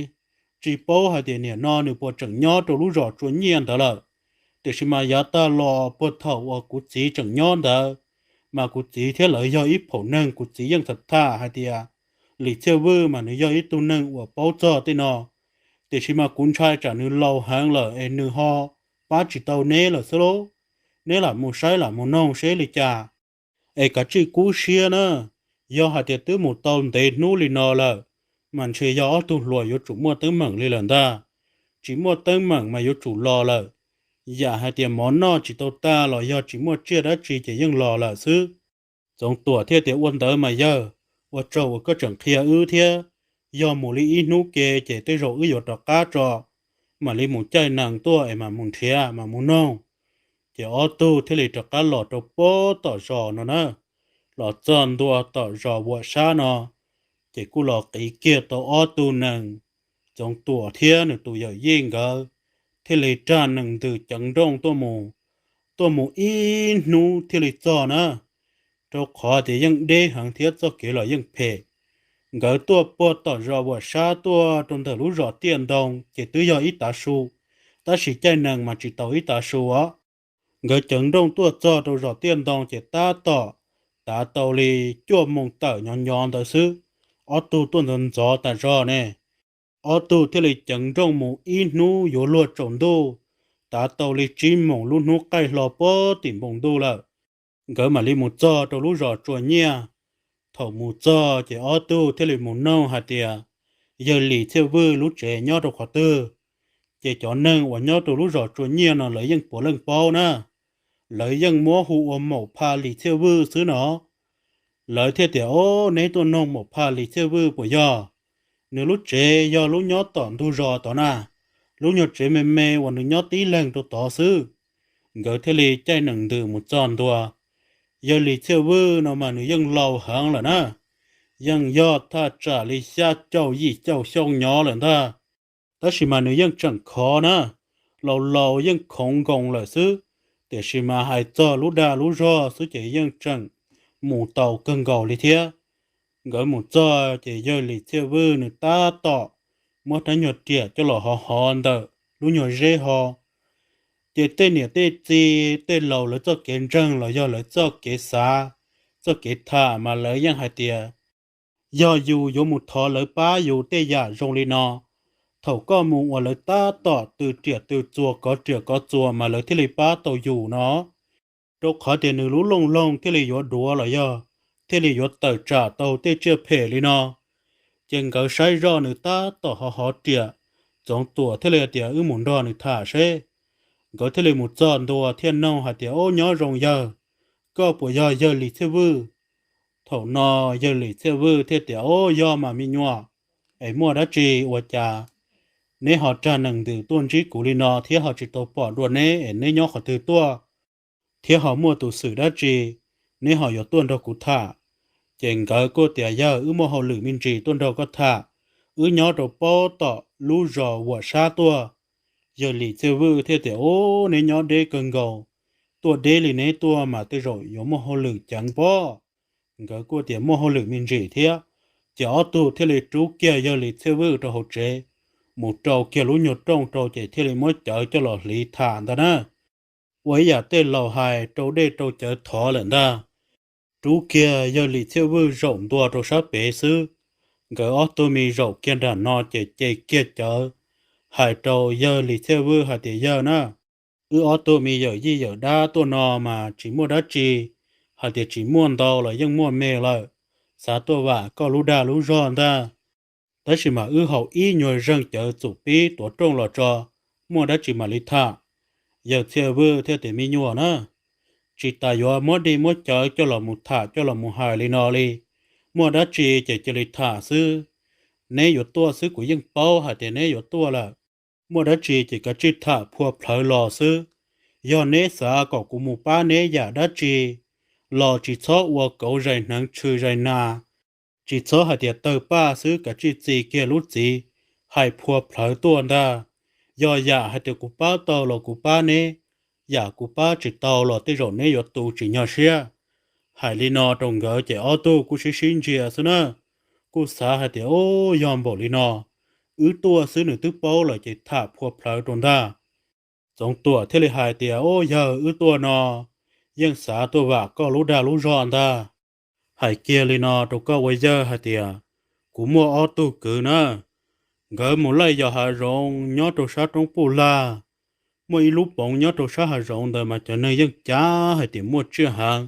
tsis paub hais tias niam no nws puas tseem nyob rau lub zos Tsua Nyiaj ntawd lawm. Tiam sis mas yav tag los puag thaum uas kuv txiv tseem nyob ntawd, mas kuv txiv thiab lawv yog ib phaum neeg, kuv txiv yeej tham tham hais tias Lis Txhiaj Vwj mas nws yog ib tug neeg uas paub txog tej no. Tiam sis mas kuv ntshai tsam nws laus heev lawm es nws ho pab tsis tau neb lawm xwb lauj. Neb lam mus saib lam mus noog seb li cas, es kav tsij kub siab na. Yog hais tias twb mus tau ntev hnub li no lawm, mas ntshe yog ob tug hluas yuav tsum muaj teeb meem li lawm ntag. Tsis muaj teeb meem mas yuav tsum los lawm. Yam hais tias mov noj tsis tau tag los yog tsis muaj tsiaj dab tsi ces yeej los lawm xwb. Txoov Tuam thiaj tias, Ua ntawd mas yawg, ua tsaug uas koj tseem qhia wb thiab. Yog mus li ib hnub ke ces tej zaum wb yuav rov qab tso, mam li mus caij nees tuaj es mam mus nrhiav mam mus noog. Ces ob tug thiaj li rov qab los rau pob tom zos no na. Los txog ntua tom zos Vuam Sab no, ces kuj los qiv kiag tau ob tug nees. Txoov Tuam thiab nws tus yawm yij nkawd thiaj li rag nees ntws ceev nrooj tuaj mus. Tuaj mus ib hnub thiaj li txog na, rau qhov tias yeej deb heev thiab txoj kev los yeej phem. Nkawd tuaj puag tom zos Vuam Sab tuaj rau ntawm lub zos Tiaj Ntoo ces twb yog ib tav su, tab sis caij nees mas tsis tau ib tav su os. Nkawd ceev nrooj tuaj txog rau zos Tiaj Ntoo ces tab tom tav tau li cuaj moos tawm nyo nyo ntawd xwb. Ob tug tuaj ntxov ntxov tas zog ne, ob tug thiaj li ceev nrooj mus ib hnub yuav luag tsaus ntuj, tav tau li tsib moos lub hnub qaij hlo puag tim npoo ntuj lawm, nkawd mam li mus txog rau lub zos Tsua Nyiaj. Thaum mus txog ces ob tug thiaj li mus noog hais tias yawg Lis Txhiaj Vwj lub tsev nyob rau qhov twg. Ces cov neeg uas nyob rau lub zos Tsua Nyiaj no lawv yeej puav leej paub na, lawv yeej muab hu ua maum pha Lis Txhiaj Vwj xwb no. Lawv thiaj tias, Ob, neb tuaj noog maum pha Lis Txhiaj Vwj puas yog? Nws lub tsev yog lub nyob tom ntug zos tod na, lub nyuag tsev me me uas nws nyob tib leeg rau tod xwb. Nkawd thiaj li caij nees ntws mus txog ntua. Yawg Lis Txhiaj Vwj no mas nws yeej laus heev lawm na, yeej yog thaj tsam li xya caum yim caum xyoo nyob lawm ntag. Tab sis mas nws yeej tseem khov na, laus laus yeej khoov nkoos lawm xwb, tiam sis mas hais txog lub dag lub zog xwb ces yeej tseem mus tau kawg nkaus li thiab. Nkawd mus txog ces yawg Lis Txhiaj Vwj nws tab tom muab rab nyuag riam coj los hov hov ntawm lub nyuag zeb ho. Ces tej niam tej txiv tej laus lawv txoj kev ntseeg los yog lawv txoj kev xav, txoj kev tham mas lawv yeej hais tias yog yus yuav mus thov lawv pab yus tej yam zoo li no, thaum koj mus uas lawv tab tom tw riam tw txuas kov riam kov txuas mas lawv thiaj li pab tau yus no. Rau qhov tias nws lub looj loog thiaj li yuav duav los yog thiaj li yuav tawm tsam tau tej tsiaj phem li no. Ces nkawd saib zoj nws tab tom hov hov riam, Txoov Tuam thiaj li hais tias wb mus nrog nws tham seb. Nkawd thiaj li mus txog ntua thiaj noog hais tias, Ob, nyob zoo yawg, koj puas yog yawg Lis Txhiaj Vwj? Thaum no yawg Lis Txhiaj Vwj thiaj tias, Ob, yog mas me nyuam, es muaj dab tsi ua cas neb ho rag nees ntws tuaj ntsib kuv li no thiab ho tsis tau pom dua neb es neb nyob qhov twg tuaj thiab ho muaj tus xwm dab tsi neb ho yuav tuaj nrog kuv tham? Ces nkawd kuj tias, Yawg, wb muaj hauj lwm me ntsis tuaj nrog koj tham, wb nyob rau pob tom lub zos Vuam Sab tuaj. Yawg Lis Txhiaj Vwj thiaj tias, Ob, neb nyob deb kawg nkaus, tuaj deb li neb tuaj mas tej zaum yuav muaj hauj lwm ceev pob. Nkawd kuj tias muaj hauj lwm me ntsis thiab. Ces ob tug thiaj li rub kiag yawg Lis Txhiaj Vwj rau hauv tsev, mus rau kiag lub nyuag rooj rau ces thiaj li muab cawv coj los hliv tham ntag na. Ua ib yam tej laus hais, rau dej rau cawv thov lawm ntag. Rub kiag yawg Lis Txhiaj Vwj zaum ntua rau sab pem xwb, nkawd ob tug me zaum kiag nram no ces ce kiag cawv hais rau yawg Lis Txhiaj Vwj hais tias, Yawg na, wb ob tug me yawm yij yawm dab tuaj no mas tsis muaj dab tsi, hais tias tsis muaj ntau los yeej muaj me lawm, xav tuaj vam koj lub dag lub zog ntag. Tab sis mas wb haus ib nyuag zeeg cawv txum pib tuav rooj los tso, muaj dab tsi mam li tham. Yawg Txhiaj Vwj thiaj tias, Me nyuam na, tsis tas yuav muab dej muab cawv coj los mus tham coj los mus hais li no li. Muaj dab tsi ces cia li tham xwb. Neb yuav tuaj xwb kuv yeej paub hais tias neb yuav tuaj lawm. Muaj dab tsi ces kav tsij tham phua plhawv los xwb. Yog neb xav kom kuv mus pab neb yam dab tsi los tsis txhob ua kauv zais hneev tshwm zais nas, tsis txhob hais tias tawg paj xwb, kav tsij txi kiag lub txiv hais phua plhawv tuaj ntag. Yog yam hais tias kuv pab tau los kuv pab neb, yam kuv pab tsis tau los tej zaum neb yuav tu tsis nyog siab. Hais li no rau nkawd ces ob tug kuj sib sib ntsia xwb na, kuj xav hais tias, Ub, yog npaum li no, wb tuaj xwb nws twb paub lawm ces tham phua plhawv rau ntag. Txoov Tuam thiaj li hais tias, Ub, yawg, wb tuaj no yeej xav tuaj vam koj lub dag lub zog ntag. Hais kiag li no rau koj ua yawg hais tias, kuv muaj ob tug kwv na, nkawd mus laij yos hav zoov nyob rau sab roob Puj Lag. Muaj ib lub poov nyob rau sab hav zoov ntawd mas cov neeg yeej cav hais tias muaj tsiaj heev,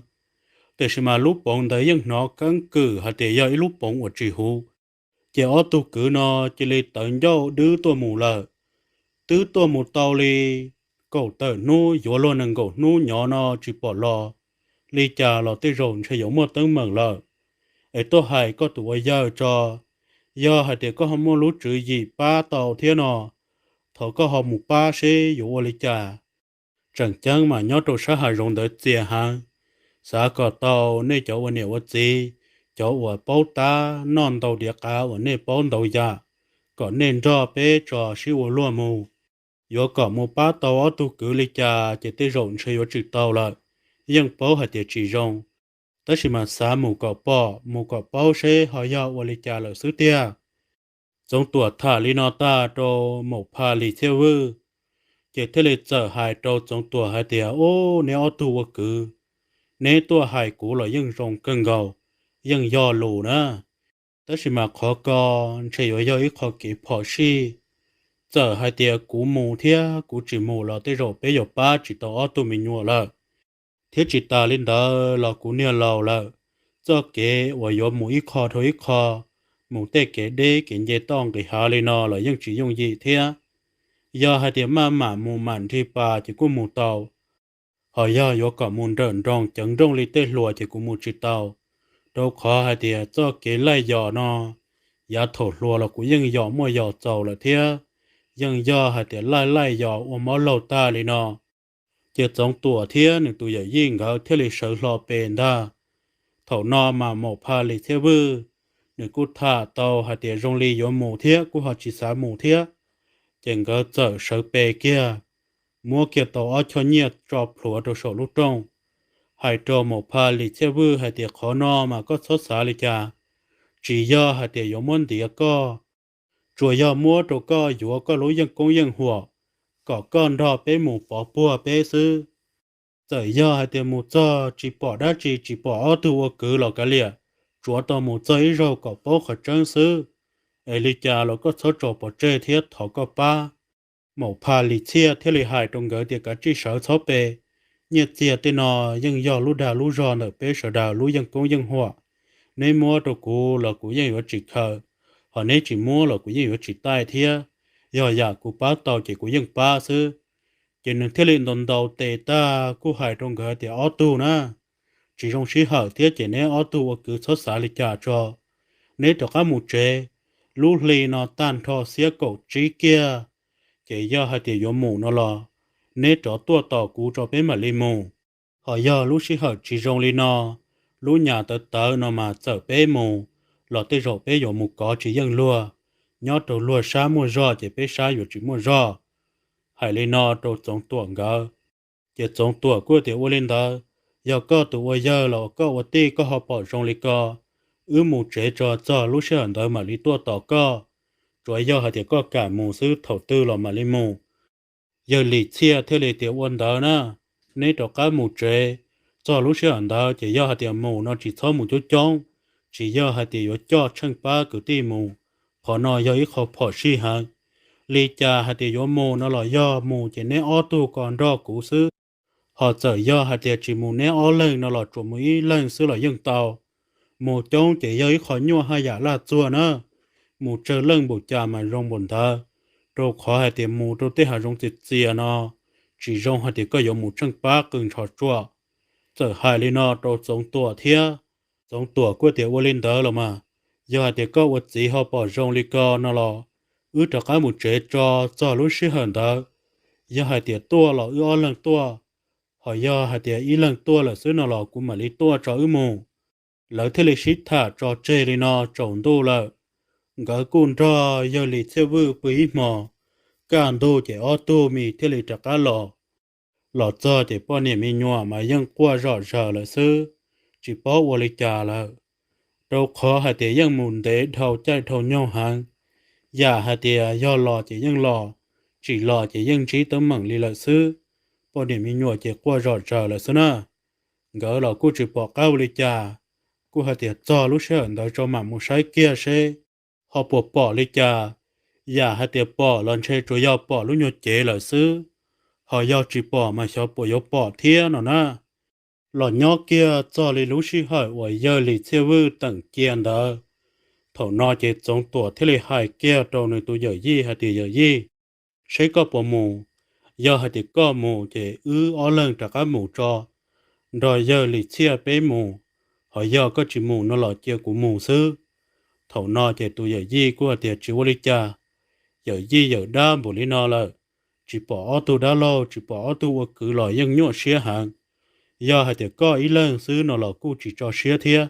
tiam sis mas lub poov ntawd yeej hnov keeb kwm hais tias yog ib lub poov uas tsis huv. Ces ob tug kwv no cia li tawv ncauj dwb tuaj mus lawm. Twb tuaj mus tau li kaum tawm hnub, yuav luag nees nkaum hnub nyob no tsis pom los. Li cas los tej zaum ntshe yuav muaj teeb meem lawm. Es tuaj hais koj tus ua yawg tso, yog hais tias koj ho muaj lub tswv yim pab tau thiab no, thov koj ho mus pab seb yuav ua li cas. Tseem ceeb mas nyob rau sab hav zoov ntawd txias heev, xav kom tau nej cov ua niam ua txiv, cov uas paub tab noj ntau diav qav uas nej paub ntau yam, kom nej nrog peb tso sib ua luag mus. Yuav kom mus pab tau ob tug kwv li cas ces tej zaum ntshe yuav tsis tau lawm, yeej paub hais tias tsis zoo. Tab sis mas xav mus kom pom mus kom paub seb ho yog ua li cas lawm xwb tiag. Txoov Tuam tham li no tag rau Maum Phas Lis Txhiaj Vwj, ces thiaj li txawm hais rau Txoov Tuam hais tias, Ub, neb ob tug ua kwv, neb tuaj hais kuv los yeej zoo kawg nkaus, yeej yog lus na. Tab sis mas qhov ko ntshe yuav yog ib qho kev phom sij. Txawm hais tias kuv mus thiab kuv tsis mus los tej zaum peb yuav pab tsis tau ob tug me nyuam lawm. Thiab tsis tas li ntawd los kuv niag laus lawm, txoj kev uas yuav mus ib qho dhau ib qho, mus tej kev deb kev nce toj nqis hav li no los yeej tsis yooj yim thiab. Yog hais tias maj mam mus mam nrig pas ces kuj mus tau, ho yog yuav kom mus nrawm nroos ceev nrooj li tej hluas ces kuv mus tsis tau, rau qhov hais tias txoj kev laij yos no, yav thaum hluas los kuv yeej yos muaj yos txaus lawm thiab, yeej yog hais tias laij laij yos ua mob laug tag li no. Ces Txoov Tuam thiab nws tus yawm yij nkawd thiaj li sawv hlo pes ntag. Thaum no mas Maum Phas Lis Txhiaj Vwj nws kuj tham tau hais tias zoo li yuav mus thiab kuj ho tsis xav mus thiab. Ces nkawd txawm sawv pes kiag, muab kiag tau ob choj nyiaj tso plhuav rau saum lub rooj, hais rau Maum Phas Lis Txhiaj Vwj hais tias qhov no mas koj txhob xav li cas, tsis yog hais tias yuav muab ntiav koj, tsuas yog muab rau koj yuav koj lub yeej koob yeej huam, kom koj nrog peb mus pov puag peb xwb. Txawm yog hais tias mus txog tsis pom dab tsi, tsis pom ob tug ua kwv los kav liam, tsuav tau mus txog ib zaug kom paub qhov tseeb xwb. Es li cas los koj txhob tso pov tseg thiab thov koj pab. Maum Phas Lis Txhiaj thiaj li hais rau nkawd tias kav tsij sawv txhob pe, nyiaj txiag tej no yeej yog lub dag lub zog ntawm peb sawv daws lub yeej koob yeej huam. Neb muab rau kuv los kuv yeej yuav tsis khaws, ho neb tsis muab los kuv yeej yuav tsis taij thiab. Yog yam kuv pab tau ces kuv yeej pab xwb. Ces nws thiaj li ntaus ntaus tes tag kuj hais rau nkawd tias ob tug na, tsis zoo sij hawm thiab ces neb ob tug ua kwv txhob xav li cas tso. Neb rov qab mus tsev, lub hli no tag nrho xiab kaum tsib kiag, ces yog hais tias yuav mus no los neb rov tuaj tos kuv tso peb mam li mus. Ho yog lub sij hawm tsis zoo li no, lub nyas tawv tawv no mas txawm peb mus los tej zaum peb yuav mus kov tsis yeej luag, nyob rau luag sab muaj zog ces peb sab yuav tsis muaj zog. Hais li no rau Txoov Tuam nkawd, ces Txoov Tuam kuj tias ua li ntawd, yog koj tus ua yawg los koj ua tij koj ho pom zoo li ko, wb mus tsev tso txog lub sij hawm ntawd mam li tuaj tos koj. Tsuav yog hais tias koj kam mus xwb thaum twg los mam li mus. Yawg Lis Txhiaj thiaj li tias ua ntawd na, neb rov qab mus tsev, txog lub sij hawm ntawd ces yog hais tias mus no tsis txhob mus coob coob, tsis yog hais tias yuav coj tsheej pab kwv tij mus. Qhov no yog ib qho phom sij heev. Li cas hais tias yuav mus no los yog mus ces neb ob tug ko nrog kuv xwb. Ho txawm yog hais tias tsis mus neb ob leeg no los tsuas mus ib leeg xwb los yeej tau. Mus coob ces yog ib qho nyuaj haj yam laj txuag na. Mus tsawg leej npaum cas mas zoo npaum ntawd, rau qhov hais tias mus rau tej hav zoov txias txias no, tsis zoo hais tias koj yuav mus tsheej pab qw ntshov tsuam. Txawm hais li no rau Txoov Tuam thiab, Txoov Tuam kuj tias ua li ntawd los mas, yog hais tias koj ua txiv ho pom zoo li ko no los wb rov qab mus tsev tso txog lub sij hawm ntawd. Yog hais tias tuaj los wb ob leeg tuaj, ho yog hais tias ib leeg tuaj lawm xwb no los kuv mam li tuaj tso wb mus. Lawv thiaj li sib tham tso tseg li no tsaus ntuj lawm. Nkawd kuj nrog yawg Lis Txhiaj Vwj pw ib hmos, kaj ntug ces ob tug me thiaj li rov qab los. Los txog ces poj niam me nyuam mas yeej quaj zom zaws lawm xwb, tsis paub ua li cas lawm. Rau qhov hais tias yeej mus ntev dhau caij dhau nyoog heev, yam hais tias yog los ces yeej los, tsis los ces yeej ntsib teeb meem li lawm xwb. Poj niam me nyuam ces quaj zom zaws lawm xwb na. Nkawd los kuj tsis pom qab ua li cas, kuj hais tias txog lub sij hawm ntawd tso mam mus saib kiag seb ho puas pom li cas. Yam hais tias pom los ntshe tsuas yog pom lub nyuag cev lawm xwb, ho yog tsis pom mas xyov puas yuav pom thiab no na. Los nyob kiag txog li lub sij hawm uas yawg Lis Txhiaj Vwj teem cia ntawd, thaum no ces Txoov Tuam thiaj li hais kiag rau nws tus yawm yij hais tias yawm yij, seb koj puas mus. Yog hais tias koj mus ces wb ob leeg rov qab mus tso, nrog yawg Lis Txhiaj peb mus. Ho yog koj tsis mus no los cia kuv mus xwb. Thaum no ces tus yawm yij kuj hais tias tsis ua li cas, yawm yij yawm dab npaum li no lawm, tsis pom ob tug dab laug tsis pom ob tug ua kwv los yeej nyuaj siab heev. Yog hais tias koj ib leeg xwb no los kuj tsis tso siab thiab.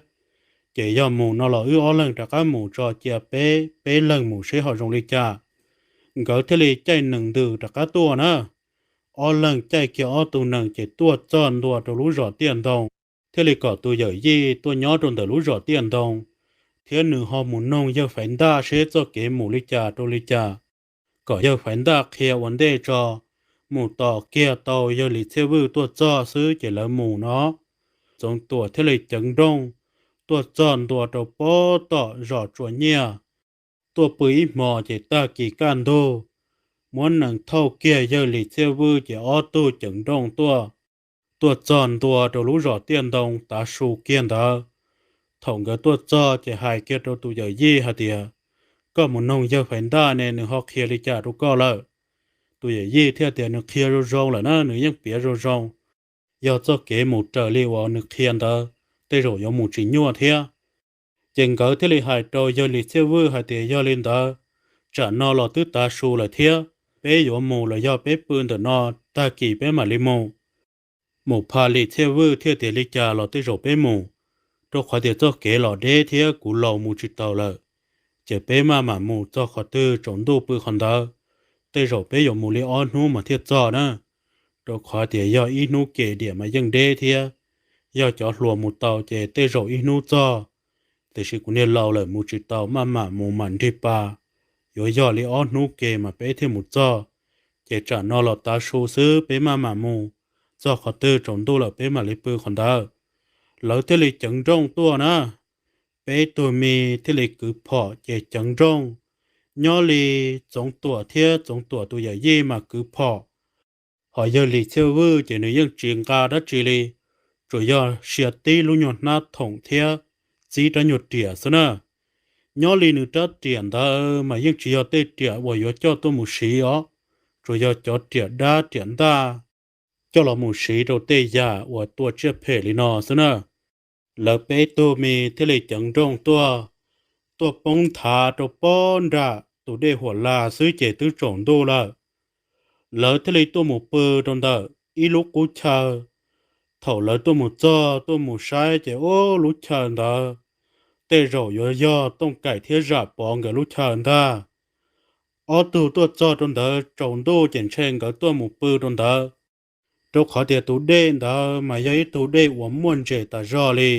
Ces yog mus no los wb ob leeg rov qab mus tso cia peb peb leeg mus seb ho zoo li cas. Nkawd thiaj li caij nees ntws rov qab tuaj na. Ob leeg caij kiag ob tug nees ces tuaj txog ntua rau lub zos Tiaj Ntoo, thiaj li kom tus yawm yij tuaj nyob rau ntawm lub zos Tiaj Ntoo, thiab nws ho mus noog yawg Faiv Ntaj seb txoj kev mus li cas rau li cas, kom yawg Faiv Ntaj qhia ua ntej tso. Mus tos kiag tau yawg Lis Txhiaj Vwj tuaj txog xwb ces lawv mus no. Txoov Tuam thiaj li ceev nrooj tuaj txog ntua rau pob tom zos Tsua Nyiaj, tuaj pw ib hmo ces tag kis kaj ntug, muab nees thauj kiag yawg Lis Txhiaj Vwj ces ob tug ceev nrooj tuaj, tuaj txog ntua rau lub zos Tiaj Ntoo tav su kiag ntawd. Thaum nkawd tuaj txog ces hais kiag rau tus yawm yij hais tias, koj mus noog yawg Faiv Ntaj ne nws ho qhia li cas rau koj lawm? Tus yawm yij thiaj tias nws qhia zoo zoo lawm na, nws yeej piav zoo zoo. Yog txoj kev mus raws li uas nws qhia ntawd, tej zaum yuav mus tsis nyuaj thiab. Ces nkawd thiaj li hais rau yawg Lis Txhiaj Vwj hais tias yog li ntawd, tsam no los twb tav su lawm thiab, peb yuav mus los yog peb pw ntawm no, tag kis peb mam li mus. Mus pha Lis Txhiaj Vwj thiaj tias li cas los tej zaum peb mus. Rau qhov tias txoj kev los deb thiab kuv laus mus tsis taus lawm, ces peb maj mam mus txog qhov twg tsaus ntuj pw qhov ntawd. Tej zaum peb yuav mus li ob hnub mas thiaj txog na, rau qhov tias yog ib hnub ke diam mas yeej deb thiab. Yog cov hluas mus tau ces tej zaum ib hnub txog, tiam sis kuv niag laus lawm mus tsis tau, maj mam mus mam nrig pa. Yuav yog li ob hnub ke mas peb thiaj mus txog. Ces tsam no los tav su xwb, peb maj mam mus, txog qhov twg tsaus ntuj lawm peb mam li pw qhov ntawd. Lawv thiaj li ceev nrooj tuaj na. Peb tug me thiaj li kwv phom ces ceev nrooj. Nyob li Txoov Tuam thiab Txoov Tuam tus yawm yij mas kwv phom. Hos yawg Lis Txhiaj Vwj ces nws yeej tsis nqa dab tsi li, tsuas yog sia tib lub nyuag hnab thoom thiab txib rab nyuag riam xwb na. Nyob li nws rab riam ntawd mas yeej tsis yog tej riam uas yuav coj tuaj mus siv os, tsuas yog cov riam dab riam ntaj coj los mus siv rau tej yam uas tua tsiaj phem li no xwb na. Lawv peb tug me thiaj li ceev nrooj tuaj, tuaj poob nthav rau pob nram tus dej Huam Las xwb ces twb tsaus ntuj lawm. Lawv thiaj li tuaj mus pw rau ntawm ib lub qub chaw. Thaum lawv tuaj mus txog tuaj mus saib ces ub, lub chaw ntawd tej zaum yuav yog Tooj Kaim thiab Zam Pov nkawd lub chaw ntag. Ob tug tuaj txog rau ntawd tsaus ntuj ces ntshe nkawd tuaj mus pw rau ntawd, rau qhov tias tus dej ntawd mas yog ib tug dej uas muaj ntses tas zog li.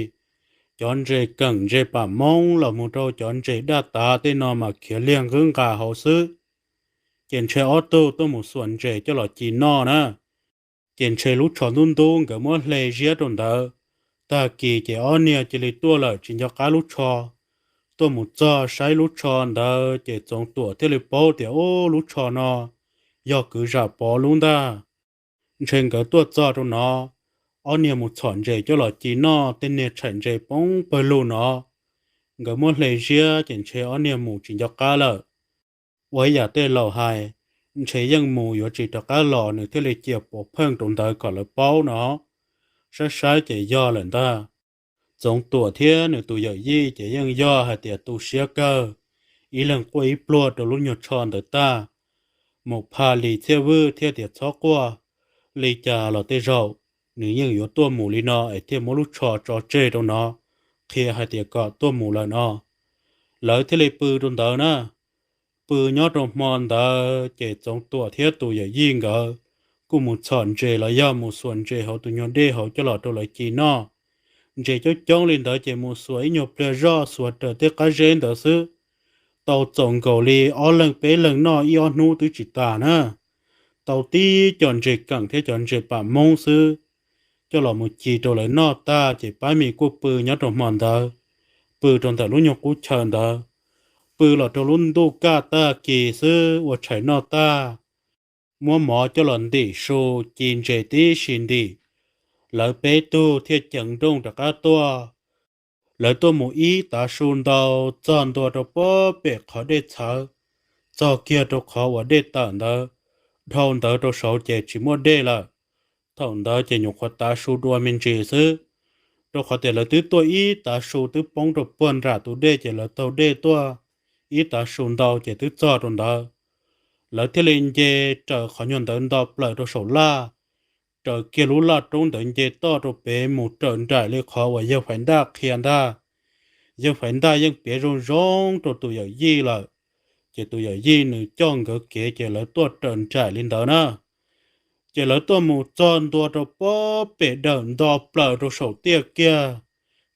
Cov ntses keem ntses pam moob los mus rau cov ntses daj tav tej no mas khiav liag nqwb nqa hauv xwb. Ces ntshe ob tug tuaj mus xuas ntses coj los ci noj na. Ces ntshe lub tsho ntub ntub nkawd muab hle ziab rau ntawd. Tag kis ces ob niag cia li tuaj lawm tsis nco qab lub tsho. Tuaj mus txog saib lub tsho ntawd ces Txoov Tuam thiaj li paub tias ub, lub tsho no yog kwv Zam Pov lub ntag. Ntshe nkawd tuaj txog rau no, ob niag mus txhom ntses coj los ci noj, tej niag tshais ntses poob pawg lug no. Nkawd muab hle ziab ces ntshe ob niag mus tsis nco qab lawm. Ua ib yam tej laus hais, ntshe yeej mus yuav tsis rov qab los, nws thiaj li cia puav pheej rau ntawd kom lawv paub no. Saib saib ces yog lawm ntag. Txoov Tuam thiab nws tus yawm yij ces yeej yog hais tias tu siab kawg, ib leeg quaj ib pluag rau lub nyuag tsho ntawd tag. Mus phaj Lis Txhiaj Vwj thiaj tias txhob quaj, li cas los tej zaum nws yeej yuav tuaj mus li no es thiaj muab lub tsho tso tseg rau no, qhia hais tias kom tuaj mus lawm no. Lawv thiaj li pw rau ntawd na. Pw nyob rau hmo ntawd ces Txoov Tuam thiab tus yawm yij nkawd kuj mus txhom ntses los yog mus xuas ntses hauv tus nyuag dej hauv coj los rau lawv ci noj. Ntses coob coob li ntawd ces mus xuas ib nyuag pliag zoj, xuas raws tej qab zeb ntawd xwb. Tau txaus nkaus li ob leeg peb leeg noj ib ob hnub twb tsis tas na. Tau tib co ntses keem thiab cov ntses pam moob xwb, coj los mus ci rau lawv noj tag ces pab me kuj pw nyob rau hmo ntawd, pw rau ntawm lub nyuag qub chaw ntawd. Pw los rau lub ntuj kaj tag kis xwb ua tshais noj tag, muab mov coj los ntim su, ci ntses tib si ntim. Lawv peb tug thiaj ceev nrooj rov qab tuaj. Lawv tuaj mus ib tav su ntau, txog ntua rau pob pem qhov dej txhawv, txog kiag rau qhov uas dej tawm ntawd. Dhau ntawd rau saud ces tsis muaj dej lawm. Thaum ntawd ces nyuam qhuav tav su dua me ntsis xwb, rau qhov tias lawv twb tuaj ib tav su twb poob rau puag nram tus dej ces lawv taug dej tuaj ib tav su ntau ces twb txog rau ntawd. Lawv thiaj li nce raws qhov nyuag ntawd nto plaws rau saum laj, raws kiag lub laj roob ntawd nce toj rau pem mus raws nraim li qhov uas yawg Faiv Ntaj qhia ntag. Yawg Faiv Ntaj yeej piav zoo zoo rau tus yawm yij lawm, ces tus yawm yij nws coj nkawd kev ces lawv tuaj raws nraim li ntawd na. Ces lawv tuaj mus txog ntua rau pob pem dawm nto plaws rau saum tiaj kiag,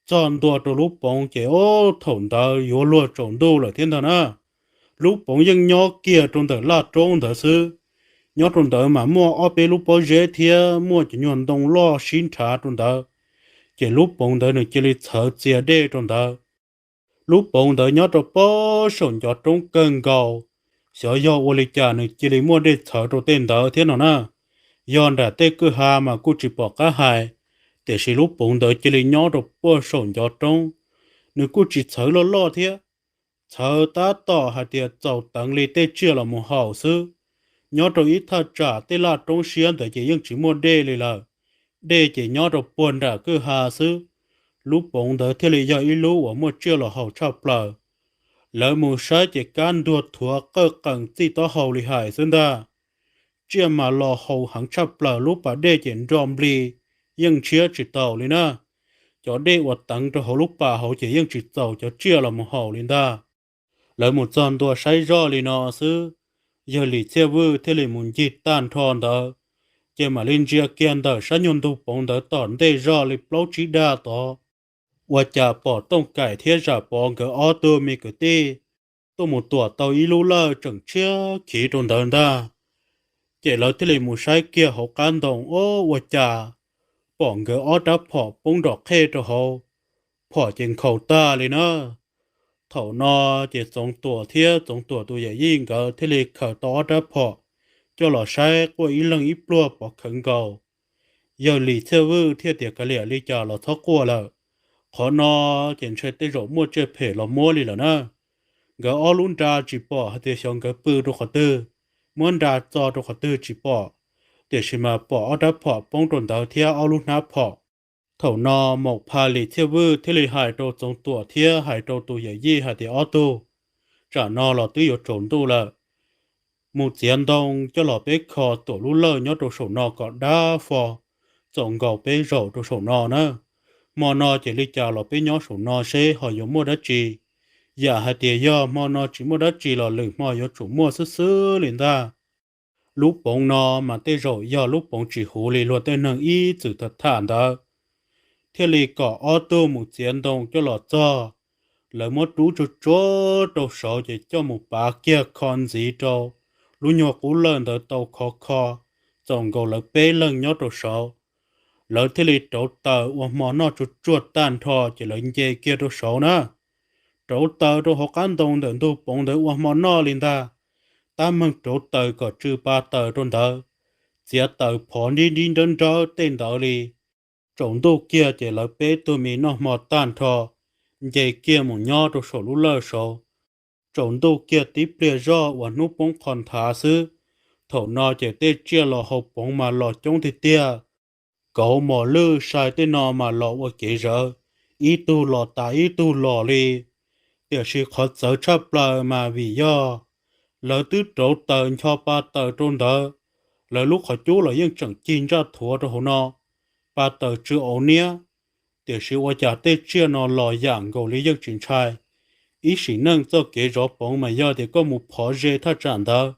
txog ntua rau lub poov ces ub, thaum ntawd yuav luag tsaus ntuj lawm thiab ntag na. Lub poov yeej nyob kiag rau ntawm laj roob ntawd xwb. Nyob rau ntawd mas muaj ob peb lub pob zeb thiab muaj cov nyuag ntoo loj sib nrhav rau ntawd, ces lub poov ntawd nws cia li txhawv txias dej rau ntawd. Lub poov ntawd nyob rau pob saum ncov roob kawg nkaus, xyov yog ua li cas nws cia li muaj dej txhawv rau tej ntawd thiab no na. Yog nram tej kwj ha mas kuj tsis pom qab hais, tiam sis lub poov ntawd cia li nyob rau puag saum ncov roob. Nws kuj tsis txhawv loj loj thiab, txhawv tab tom hais tias txaus teev li tej tsiaj los mus haus xwb. Nyob rau ib thaj tsam tej laj roob siab ntawd ces yeej tsis muaj dej li lawm, dej ces nyob rau puag nram kwj ha xwb. Lub poov ntawd thiaj li yog ib lub uas muaj tsiaj los haus tshaj plaws. Lawv mus saib ces kab ntuag thuav qawj qees txij taub hau li hais xwb ntag. Tsiaj mas los haus heev tshaj plaws, lub pas dej ces nro nplig, yeej ntshiab tsis taus li na. cov dej uas teev rau hauv lub pas hauv ces yeej tsis txaus cov tsiaj los mus haus li ntag. Lawv mus txog ntua saib zoj li no xwb, yawg Lis Txhiaj Vwj thiaj li mus ncig tag nrho ntawd, ces mam li ntsia kiag ntawm sab nyuag ntug poov ntawd tom ntej zoj li plaub tsib dag tod, ua cas pom Tooj Kaim thiab Zam Pov nkawd ob tug me kwv tij tuaj mus tuam tau ib lub lawj tseem tshiab khiv rau ntawd ntag. Ces lawv thiaj li mus saib kiag hauv qab ntoo, ob, ua cas pom nkawd ob rab phom poob nrom qhej rau hauv, phom ces nkhaus tag li na. Thaum no ces Txoov Tuam thiab Txoov Tuam tus yawm yij nkawd thiaj li khaws tau ob rab phom coj los saib quaj ib leeg ib pluag pov khawv nkaus. Yawg Lis Txhiaj Vwj thiaj tias, Kav liam, li cas los txhob quaj lawm, qhov no ces ntshai tej zaum muaj tsiaj phem los muab li lawm na. Nkawd ob lub nra tsis pom hais tias xyov nkawd pw rau qhov twg, muab nra txo rau qhov twg tsis pom, tiam sis mas pom ob rab phom poob rau ntawd thiab ob lub hnab phom. Thaum no Maum Pha Lis Txhiaj Vwj thiaj li hais rau Txoov Tuam thiab hais rau tus yawm yij hais tias, Ob tug, tsam no los twb yuav tsaus ntuj lawm, mus txiav ntoo coj los peb kho tuam lub lawj nyob rau saum no kom dab fo, txaus nkaus peb zaum rau saum no na. Hmo no ces li cas los peb nyob saum no seb ho yuav muaj dab tsi. Yam hais tias yog hmo no tsis muaj dab tsi los lwm hmo yuav tsum muaj xwb xwb li ntag. Lub poov no mas tej zaum yog lub poov tsis huv li luag tej neeg ib txwm tham tham ntawd, thiaj li kom ob tug mus txiav ntoo coj los txog. Lawv muab rub tsuag tsuag rau saud ces coj mus pav kiag kho ntxiv rau lub nyuag qub lawj ntawd tau khov kho, txaus nkaus lawv peb leeg nyob rau saud. Lawv thiaj li rauv taws ua hmo noj tsuag tsuag tag nrho ces lawv nce kiag rau saud na. Rauv taws rau hauv qab ntoo ntawm ntug poov ntawd ua hmo noj li ntag. Tab meeg rauv taws kom tsw pa taws rau ntawd, txiav taws phov nrib nrib nrawb nrawb tej ntawd li. Tsaus ntuj kiag ces lawv peb tug me noj hmo tag nrho, nce kiag mus nyob rau saum lub lawj saud. Tsaus ntuj kiag tib pliag zoj uas hnub poob qho nthav xwb, thaum no ces tej tsiaj los hauv poov mas los coob tiag tiag. Kauv, mos lwj, sai tej no mas los ua kev zawv, ib tug los tas ib tug los li. Tiam sis qhov txawv tshaj plaws mas vim yog lawv twb rauv taws ncho pa taws rau ntawd, lawv lub qhov cub los yeej tseem cig ntsaj thuav rau hauv no, pa taws tsw auv niab. Tiam sis ua cas tej tsiaj no los yam nkaus li yeej tsis ntshai. Ib sim neej txoj kev zov poov mas yog tias koj mus phov ze thaj tsam ntawd,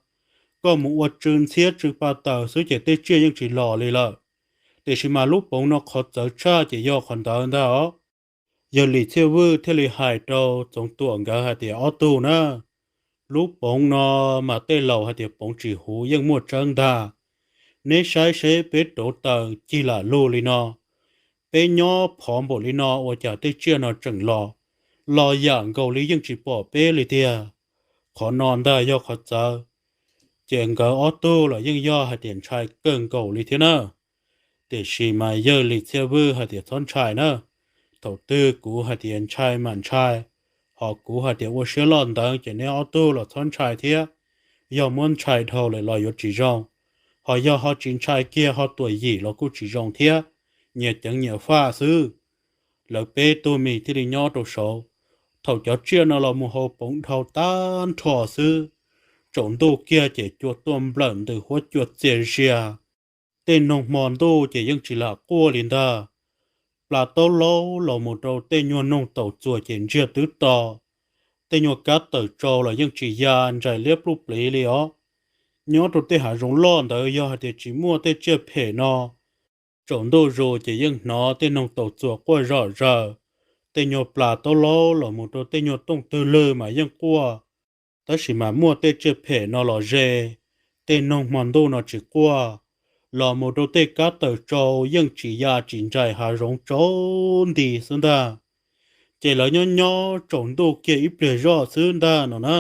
koj mus ua tsw ntxhiab tsw pa taws xwb ces tej tsiaj yeej tsis los li lawm. Tiam sis mas lub poov no qhov txawv tshaj ces yog qhov ntawd ntag os. Yawg Lis Txhiaj Vwj thiaj li hais rau Txoov Tuam nkawd hais tias, Ob tug na, lub poov no mas tej laus hais tias poov tsis huv yeej muaj tseeb ntag. Neb saib seb peb rauv taws cig lam lug li no, peb nyob phov npaum li no ua cas tej tsiaj no tseem los, los yam nkaus li yeej tsis pom peb li tiag. Qhov no ntag yog qhov txawv. Ces nkawd ob tug los yeej yog hais tias ntshai kawg nkaus li thiab na. Tiam sis mas yawg Lis Txhiaj Vwj hais tias, Txhob ntshai na. Thaum twg kuv hais tias ntshai mas ntshai, ho kuv hais tias ua siab loj ntawd ces neb ob tug los txhob ntshai thiab. Yog muab ntshai dhau lawm los yuav tsis zoo, ho yog ho tsis ntshai kiag ho tuam yim los kuj tsis zoo thiab, nyias ceev nyias faj xwb. Lawv peb tug me thiaj li nyob rau saud. Thaum cov tsiaj no los mus hauv poov dhau tag nrho xwb, tsaus ntuj kiag ces cua tuaj nplawm ntws huab cua txias zias. Tej noog hmo ntuj ces yeej tsis lam quaj li ntag. Plas taub laub los mus rau tej nyuag noog taus txuas ces ntsiag twb to. Tej nyuag kab tawm tsau los yeej tsis ya, ntsais liab pluj pliv li os. Nyob rau tej hav zoov loj ntawd yog hais tias tsis muaj tej tsiaj phem no, tsaus ntuj zus ces yeej hnov tej noog taus txuas quaj zom zaws. Tej nyuag plas taub laub los mus rau tej nyuag tooj twg lwg mas yeej quaj. Tab sis mas muaj tej tsiaj phem no los ze, tej noog hmo ntuj no tsis quaj, los mus rau tej kab tawm tsau yeej tsis ya tsis ntsais, hav zoov tsaus nti xwb ntag. Ces lawv nyob nyob tsaus ntuj kiag ib pliag zoj xwb ntag no na,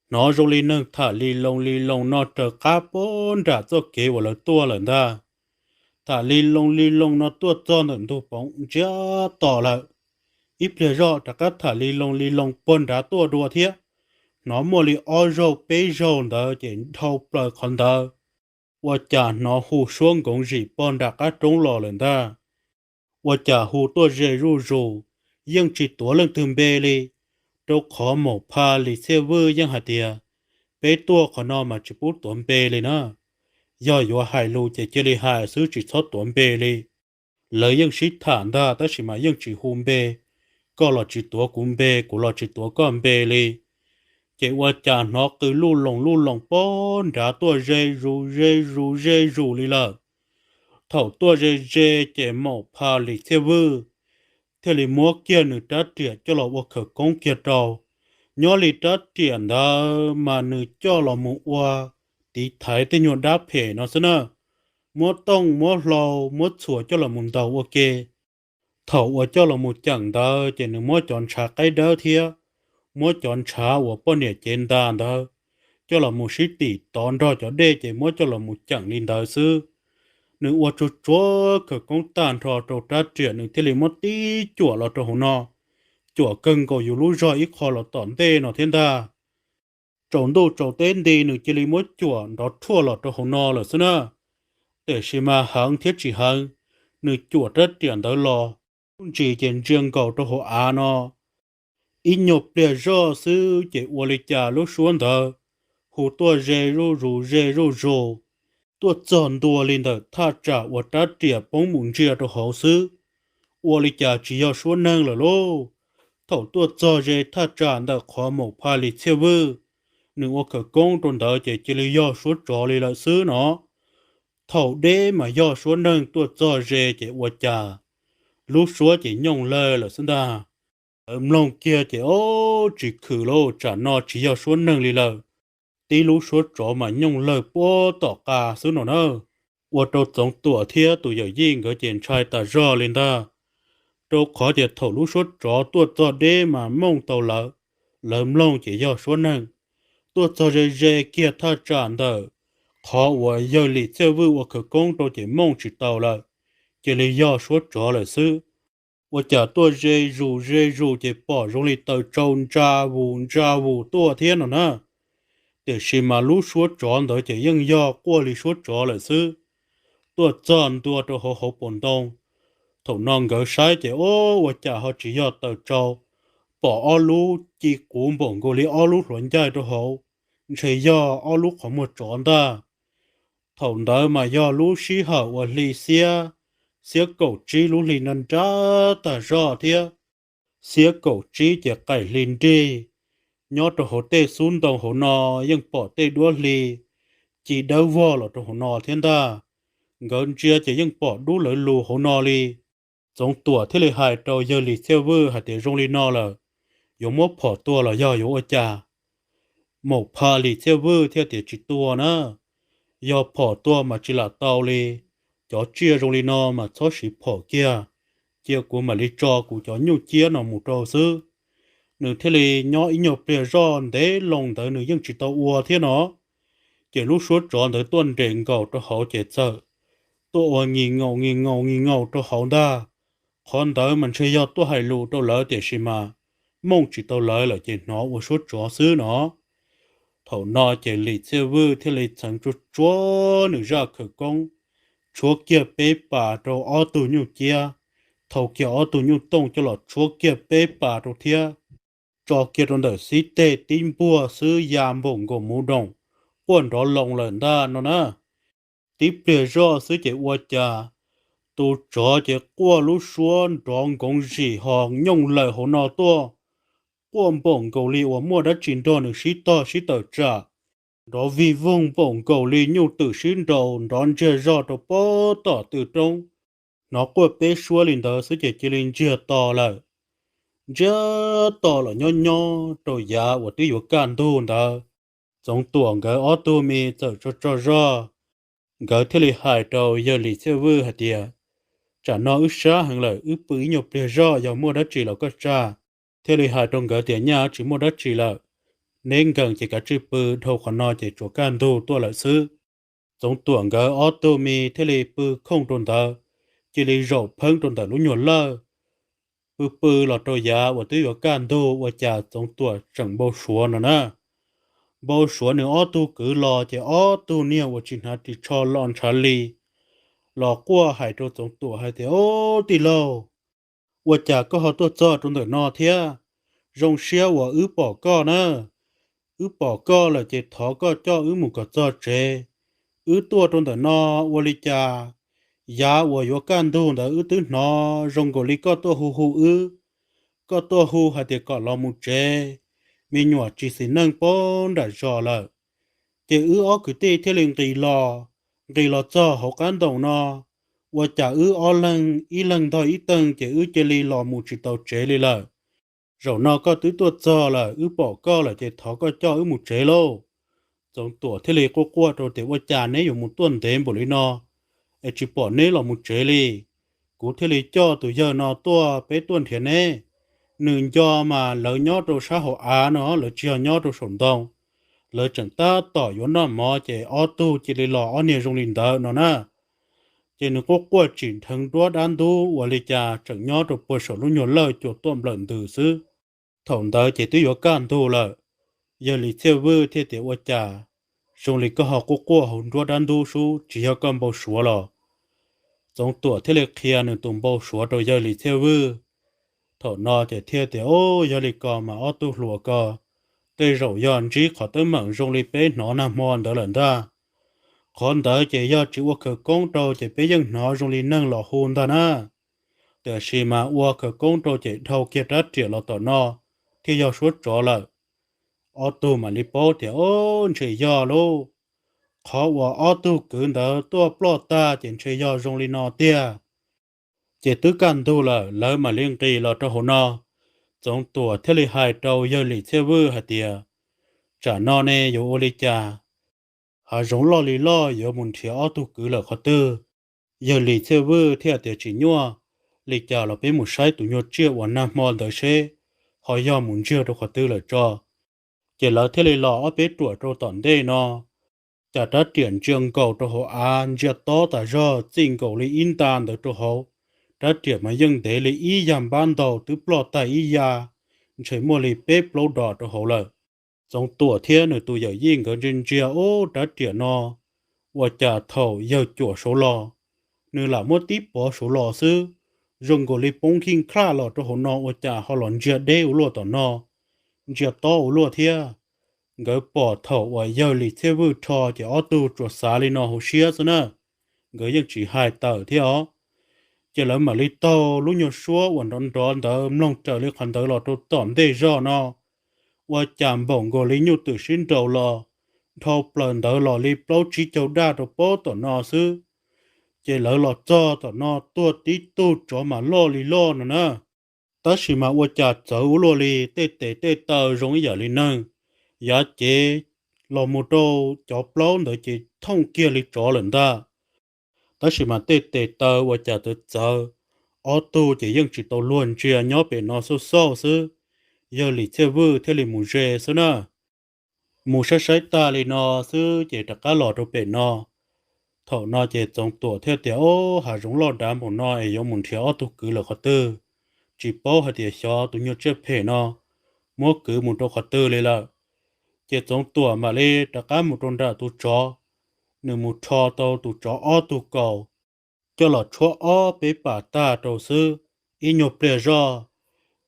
hnov zoo li neeg tham li loo li loo no raws qab puag nram txoj kev uas lawv tuaj lawm ntag. Tham li loo li loo no tuaj txog ntawm ntug poov ntsiag to lawm. Ib pliag zoj rov qab tham li loo li loo puag nrad tuaj dua thiab. Hnov muaj li ob zaug peb zaug ntawd ces dhau plaws qhov ntawd, ua cas hnov hu suab nkoov zim puag nram qab roob los lawm ntag. Ua cas hu tuaj ze zuj zus, yeej tsis tuav leej twg npe li, rau qhov Maum Pha Lis Txhiaj Vwj yeej hais tias, Peb tuaj qhov no mas tsis pub tuav npe li na. Yog yuav hais lus ces cia li hais xwb, tsis txhob tuav npe li. Lawv yeej sib tham ntag tab sis mas yeej tsis hu npe, koj los tsis tuav kuv npe, kuv los tsis tuav koj npe li. Ces ua cas hnov qw luj loos luj loos pog nrad tuaj ze zus ze zus ze zus li lawm. Thaum tuaj ze ze ces maum pha Lis Txhiaj Vwj thiaj li muab kiag nws rab riam coj los ua khawv koob kiag rau. Nyob li rab riam ntawd mas nws coj los mus ua tiv thaiv tej nyuag dab phem no xwb na, muab tooj muab hlau muab txhuam coj los mus ntaus ua ke. Thaum uas coj los mus ceem ntawd ces nws muab cov ntshav qaib dawb thiab muab cov ntshav uas poj niam cev nta ntawd coj los mus sib tim tov nrog cov dej ces muab coj los mus ceem li ntawd xwb. Nws ua tsuag tsuav khawv koob tag nrho rau rab riam nws thiaj li muab tib cuam los rau hauv no, cuam kawg nkaus yus lub zog ib qho los tom ntej no thiab ntag. Tsaus ntuj tsaus teb nti nws cia li muab cuam nrov rhuaj los rau hauv no lawm xwb na. Tiam sis mas heev thiab tsis heev, nws cuam rab riam ntawd los, lub ntsis ces ntsia nkaus rau hauv av no. Ib nyuag pliag zoj xwb ces ua li cas lub suab ntawd hu tuaj ze zuj zus ze zuj zus, tuaj txog ntua li ntawm thaj tsam uas rab riam poob mus ntsia rau hauv xwb. Ua li cas tsis yog suab neeg lawm lauj. Thaum tuaj txog ze thaj tsam ntawm qhov maum pha Lis Txhiaj Vwj nws ua khawv koob rau ntawd ces cia li yog suab tsov li lawm xwb no. Thaum deb mas yog suab neeg, tuaj txog ze ces ua cas lub suab ces nyooj lawg lawm xwb ntag. Lawv mloog kiag ces ob tsis khwm lauj, tsam no tsis yog suab neeg li lawm, tib lub suab tsov mas nyooj lawg puag tom qab xwb no na. Ua rau Txoov Tuam thiab tus yawm yij nkawd ces ntshai tas zog li ntag, rau qhov tias thaum lub suab tsov tuaj txog deb mas mooj tau lawv, lawv mloog ces yog suab neeg. Tuaj txog ze ze kiag thaj tsam ntawm qhov uas yawg Lis Txhiaj Vwj ua khawv koob rau ces mooj tsis tau lawm, cia li yog suab tsov lawm xwb. Ua cas tuaj ze zus ze zus ces pom zoo li taws tsau ntsa vus ntsa vus tuaj thiab no na. Tiam sis mas lub suab tsov ntawd ces yeej yog quaj li suab tsov lawm xwb, tuaj txog ntua rau hauv hauv paus ntoo. Thaum no nkawd saib ces o, ua cas ho tsis yog taws tsau, pom ob lub ci quv npaum nkaus li ob lub hluav ncaig rau hauv, ntshe yog ob lub qhov muag tsov ntag. Thaum ntawd mas yog lub sij hawm uas hli xiab, xiab kaum tsib lub hli nra nrab tag zog thiab. Xiab kaum tsib ces qaim hli nrig, nyob rau hauv tej xub ntoo hauv no yeej pom tej duab hli ci dawb vog los rau hauv no thiab ntag. Nkawd ntsia ces yeej pom dub lawv lus hauv no li. Txoov Tuam thiaj li hais rau yawg Lis Txhiaj Vwj hais tias zoo li no lawm, yuav muab phom tua los yog yuav ua cas? Maum pha Lis Txhiaj Vwj thiaj tias tsis tua na, yog phom tua mas tsis lam tau li. Cov tsiaj zoo li no mas txhob siv phom kiag, cia kuv mam li tso kuv cov nyuj ciab no mus rau xwb. Nws thiaj li nyob ib nyuag pliag zoj ntev loo ntawd nws yeej tsis tau ua thiab no. Ces lub suab tsov ntawd tuaj nres nkaus rau hauv ces txawm tuaj ua nyi ngaus nyi ngaus nyi ngaus rau hauv ntag. Qhov ntawd mas ntshe yog tuaj hais lus rau lawv tiam sis mas mooj tsis tau lawv lawm ces hnov ua suab tsov xwb no. Thaum no ces Lis Txhiaj Vwj thiaj li txheev tsuag tsuag nws zaj khawv koob, tshuab kiag peb pas rau ob tug nyuj ciab, thau kiag ob tug nyuj tooj coj los tshuab kiag peb pas rau thiab, tso kiag rau ntawm xib teg tib npuag xwb ya npaum nkaus muv doom, quaj nrov loo lawm ntag no na. Tib pliag zoj xwb ces ua cas tus tsov ces quaj lub suab nrov nkoov zim ho nyooj lawm hauv no tuaj, quaj npaum nkaus li uas muaj dab tsi nrog nws sib tog sib tawm tsam, nrov vig voog npaum nkaus li nyuj twm sib nraus nrov ntsiag zog rau pob tom tw roob. Hnov quaj peb suab li ntawd xwb ces cia li ntsiag to lawm. Ntsiag to los nyob nyob rau yav uas twb yuav kaj ntug ntawd, Txoov Tuam nkawd ob tug me txawm tsaug tsaug zog. Nkawd thiaj li hais rau yawg Lis Txhiaj Vwj hais tias, tsam no wb sab heev lawm, wb pw ib nyuag pliag zoj, yog muaj dab tsi los koj tsa. Thiaj li hais rau nkawd tias, nyaj tsis muaj dab tsi lawm, neb nkees ces kav tsij pw, dhau qhov no ces tsuas kaj ntug tuaj lawm xwb. Txoov Tuam nkawd ob tug me thiaj li pw khooj rau ntawd, cia li zaum pheeb rau ntawm lub nyuag lawj. Pw pw los rau yav uas twb yuav kaj ntug ua cas Txoov Tuam tseem npau suav no na. Npau suav nws ob tug kwv los ces ob tug niag uas tsis hnav ris tsho los ntshav li los quaj hais rau Txoov Tuam hais tias, o, tij laug, ua cas koj ho tuaj txog rau ntawm no thiab? Zoo siab uas wb pom koj na. Wb pom koj lawm ces thov koj coj wb mus kom txog tsev. Wb tuaj rau ntawm no ua li cas Yav uas yuav kaj ntug ntawd wb twb hnov zoo nkaus li koj tuaj hu hu wb, koj tuaj hu hais tias kom los mus tsev, me nyuam tsis xis neej poob nram zos lawm. Ces wb ob kwv tij thiaj li nqis los, nqis los txog hauv qab ntoos no, ua cas wb ob leeg ib leeg ntog ib teeg ces wb cia li los mus tsis tau tsev li lawm. Zaum no koj twb tuaj txog lawm, wb pom koj lawm ces thov koj coj wb mus tsev lauj. Txoov Tuam thiaj li quaj quaj rau tias, Ua cas neb yuav mus tuaj ntev npaum li no es tsis pom neb los mus tsev li? Kuv thiaj li coj tus yawg no tuaj, peb tuaj nrhiav neb. Nws nco mas lawv nyob rau sab hauv av no, lawv tsis yog nyob rau saum ntoo. Lawv tseem tab tom yuav noj mov ces ob tug cia li los ob niag zoo li ntawd no na. Ces nws quaj quaj tsim nrheev nruab dab ntub ua li cas tseem nyob rau puag saum lub nyuag lawj cua tuaj nplawm ntws xwb. Thaum ntawd ces twb yuav kaj ntug lawm, yawg Lis Txhiaj Vwj thiaj tias, Ua cas zoo li koj ho quaj quaj hauv nruab dab ntub sub, tsis yog koj npau suav los? Txoov Tuam thiaj li qhia nws tus npau suav rau yawg Lis Txhiaj Vwj. Thaum no ces thiaj tias, Au, yog li ko mas ob tug hluas ko, tej zaum yog ntsib qhov teeb meem zoo li peb hnov nag hmo ntawd lawm ntag. Qhov ntawd ces yog tsis ua khawv koob rau ces peb yeej hnov zoo li neeg los hu ntag na. Tiam sis mas ua khawv koob rau ces dhau kiag rab riam los tom no thiaj yog suab tsov lawm. Ob tug mam li paub tias, Au, ntshe yog lauj. Qhov uas ob tug kwv ntawd tuaj ploj tag ces ntshe yog zoo li no tiag. Ces twb kaj ntug lawm, lawv mam li nqis los rau hauv no. Txoov Tuam thiaj li hais rau yawg Lis Txhiaj Vwj hais tias, Tsam no ne yuav ua li cas? Hav zoov loj li loj, yuav mus nrhiav ob tug kwv lawm qhov twg? Yawg Lis Txhiaj Vwj thiaj tias, Tsis nyuaj, li cas los peb mus saib tus nyuag tsiaj uas nag hmo ntawd seb ho yog mus ntsiag rau qhov twg lawm tso. Ces lawv thiaj li los ob peb ruam rau tom ntej no, cas rab riam ntsia nkaus rau hauv av ntsia tob tas zog, txij nkaus li ib nta ntawd rau hauv. Rab riam mas yeej ntev li ib yag npab ntau, twb ploj tag ib yag, ntshe muaj li peb plaub dos rau hauv lawm. Txoov Tuam thiab nws tus yawm yij nkawd ntsia ntsia, Ub, rab riam no ua cas thaum yawg cuam saud los, nws lam muab tib pov saud los xwb, zoo nkaus li poob khij khlaj los rau hauv no ua cas ho los ntsia deb ua luaj tom no, ntsia tob ua luaj thiab. Nkawd pom thaum uas yawg Lis Txhiaj Vwj rho ces ob tug tsuas xav li no hauv siab xwb na, nkawd yeej tsis hais tawm thiab os. Ces lawv mam li taug lub nyuag suab uas nrov nrov ntawd mloog raws li qhov ntawd los rau tom ntej zog no, ua cas npaum nkaus li nyuj twm sib nraus los dhau plaws ntawd los li plaub tsib caug daj rau pob tom no xwb. Ces lawv los txog tom no tuag tib tug tsov mas loj li loj no na. Tab sis mas ua cas txawv ua luaj li, tej tes tej taw zoo ib yam li neeg, yav cev los mus rau cov plaub ntawd ces thooj kiag li tsov lawm ntag. Tab sis mas tej tes taw ua cas txawv txawv, ob tug ces yeej tsis tau luag ntsia, nyob pem no xauj xauj xwb, yawg Lis Txhiaj Vwj thiaj li mus ze xwb na. Mus saib saib tag li no xwb ces rov qab los rau pem no. Thaum no ces Txoov Tuam thiaj tias, Ob, hav zoov loj dav npaum no es yuav mus nrhiav ob tug kwv lawm qhov twg? Tsis paub hais tias xyov tus nyuag tsiaj phem no muab kwv mus rau qhov twg li lawm. Ces Txoov Tuam mam li rov qab mus rau nram tus tsov, nws mus rho tau tus tsov ob tug kaus, coj los tshuab ob peb pas tag rau xwb, ib nyuag pliag zoj,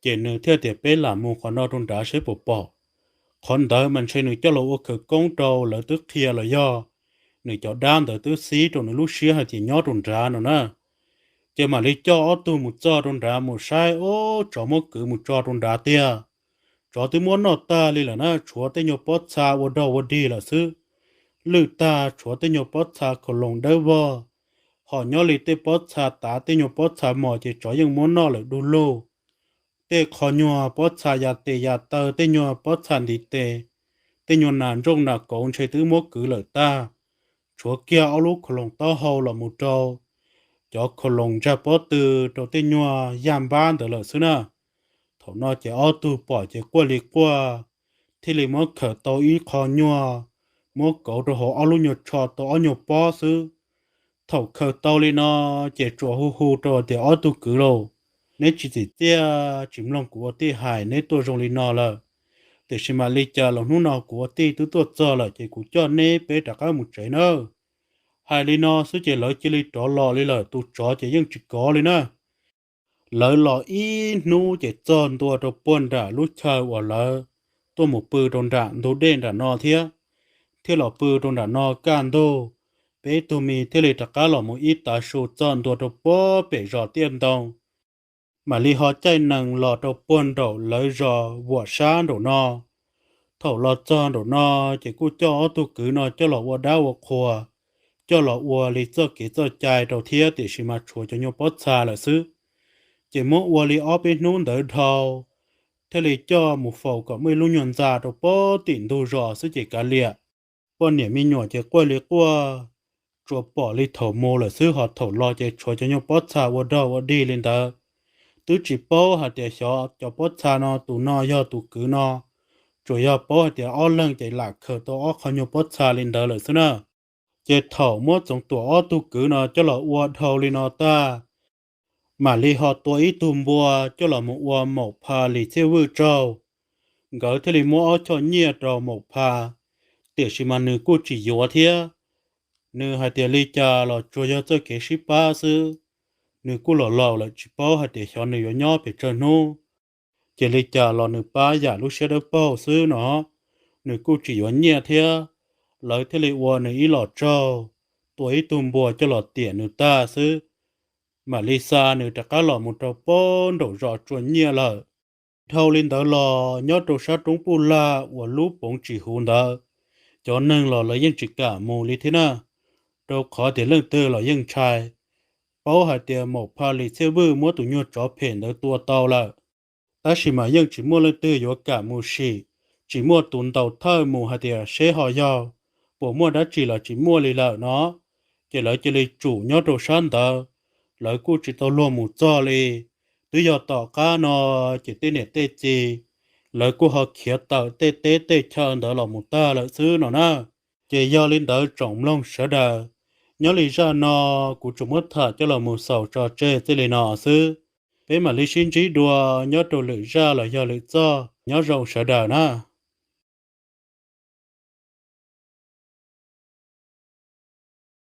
ces nws thiaj tias, Peb lam mus qhov no rau nrad seb puas pom. Qhov ntawd mas ntshe nws coj los ua khawv koob rau, lawv twb qhia los yog nws cov dab ntawd twb xib rau nws lub siab hais tias nyob rau nrad no na. Ces mam li coj ob tug mus txog rau nrad mus saib, ob, tsov muab kwv mus tso rau nrad tiag. Tsov twb muab noj tag li lawm na, tshuav tej nyuag pob txha ua dog ua dig lawm xwb. Lwj tag tshuav tej nyuag pob txha khaus loos dawb vog, ho nyob li tej pob txha tav tej nyuag pob txha mos ces tsov yeej muab noj lawm du lug. Tej qho nyuag pob txha ya tes ya taw, tej nyuag pob txha ntiv tes, tej nyuag nas ntsooj nas kauv ntshe twb muab kwv lawm tag. Tshuav kiag ob lub khaus loos taub hau los mus rau cov khaus loos ntsag pob tw rau tej nyuag yaj npab ntawd lawm xwb na. Thaum no ces ob tug pom ces quaj li quaj, thiaj li muab khaws tau ib qho nyuag, muab kauv rau hauv ob lub nyuag tsho tau ob nyuag pob xwb. Thaum khaws tau li no ces tsuas hu hu rau tias, Ob tug kwv lauj, neb tsis txim txiaj tsis mloog kuv ua tij hais, neb tuaj zoo li no lawm. Tiam sis mas li cas los hnub no kuv ua tij twb tuaj txog lawm ces kuv coj neb peb rov qab mus tsev nawb. Hais li no xwb ces lawv cia li rov los li lawm, tus tsov ces yeej tsis kov li na. Lawv los ib hnub ces txog ntua rau puag nram lub chaw uas lawv tuaj mus pw rau nram ntug dej nram no thiab, thiaj los pw rau nram no kaj ntug. peb tug me thiaj li rov qab los mus ib tav su txog ntua rau puag pem zos Tiaj Ntoo. Mam li ho caij nees los rau puag nraum lawv zos Vuam Sab nraum no. Thaum los txog nraum no, ces kuj coj ob tug kwv no coj los ua dab ua qhua, coj los ua li txoj kev txoj cai rau thiab, tiam sis mas tshuav cov nyuag pob txha lawm xwb. Ces muab ua li ob peb hnub ntawd dhau, thiaj li coj mus faus kom muaj ib lub nyuag ntxa rau puag tim ntug zos xwb ces kav liam. Poj niam me nyuam ces quaj li quaj, tsuas pom li thaum mus lawm xwb, ho thaum los ces tshuav cov nyuag pob txha ua dog ua dig li ntawd. Twb tsis paub hais tias xyov cov pob txha no tus no yog tus kwv no, tsuas yog paub hais tias ob leeg ces lam khaws tau ob qho nyuag pob txha li ntawd lawm xwb na. Ces thaum muab Txoov Tuam ob tug kwv no coj los ua dhau li no tag, mam li ho tua ib tug npua coj los mus ua Maum Pha Lis Txhiaj Vwj tsaug. Nkawd thiaj li muab ob choj nyiaj rau Maum Pha, tiam sis mas nws kuj tsis yuav thiab. Nws hais tias li cas los tsuas yog txoj kev sib pab xwb, nws kuj los laus lawm tsis paub hais tias xyov nws yuav nyob pes tsawg hnub, ces li cas los nws pab yam lub siab dawb paug xwb no, nws kuj tsis yuav nyiaj thiab. Lawv thiaj li ua nws ib los tsaug, tua ib tug npua coj los tiam nws tag xwb, mam li xa nws rov qab los mus rau puag nraum zos Tsua Nyiaj lawm. Dhau li ntawd los nyob rau sab roob Puj Lag uas lub poov tsis huv ntawd, cov neeg los lawv yeej tsis kam mus li thiab na, rau qhov tias leej twg los yeej ntshai, paub hais tias Maum Pha Lis Txhiaj Vwj muab tus nyuag tsov phem ntawd tua tau lawm. Tab sis mas yeej tsis muaj leej twg yuav kam mus sim, tsis muaj tus ntaus thawj mus hais tias seb ho yog puas muaj dab tsi los tsis muaj li lawm no. Ces lawv cia li tsum nyob rau sab ntawd, lawv kuj tsis tau luag mus txog li. Twb yog tom qab no, ces tej niam tej txiv lawv kuj ho khiav tawm tej teb tej chaw ntawd los mus tag lawm xwb no na. Ces yog li ntawd tsoom mloog sawv daws, nyob li zaj no kuv tsuas muab tham coj los mus xaus tso tseg txij li no xwb. Peb mam li sib ntsib dua nyob rau lwm zaj los yog lwm txoj. Nyob zoo sawv daws na.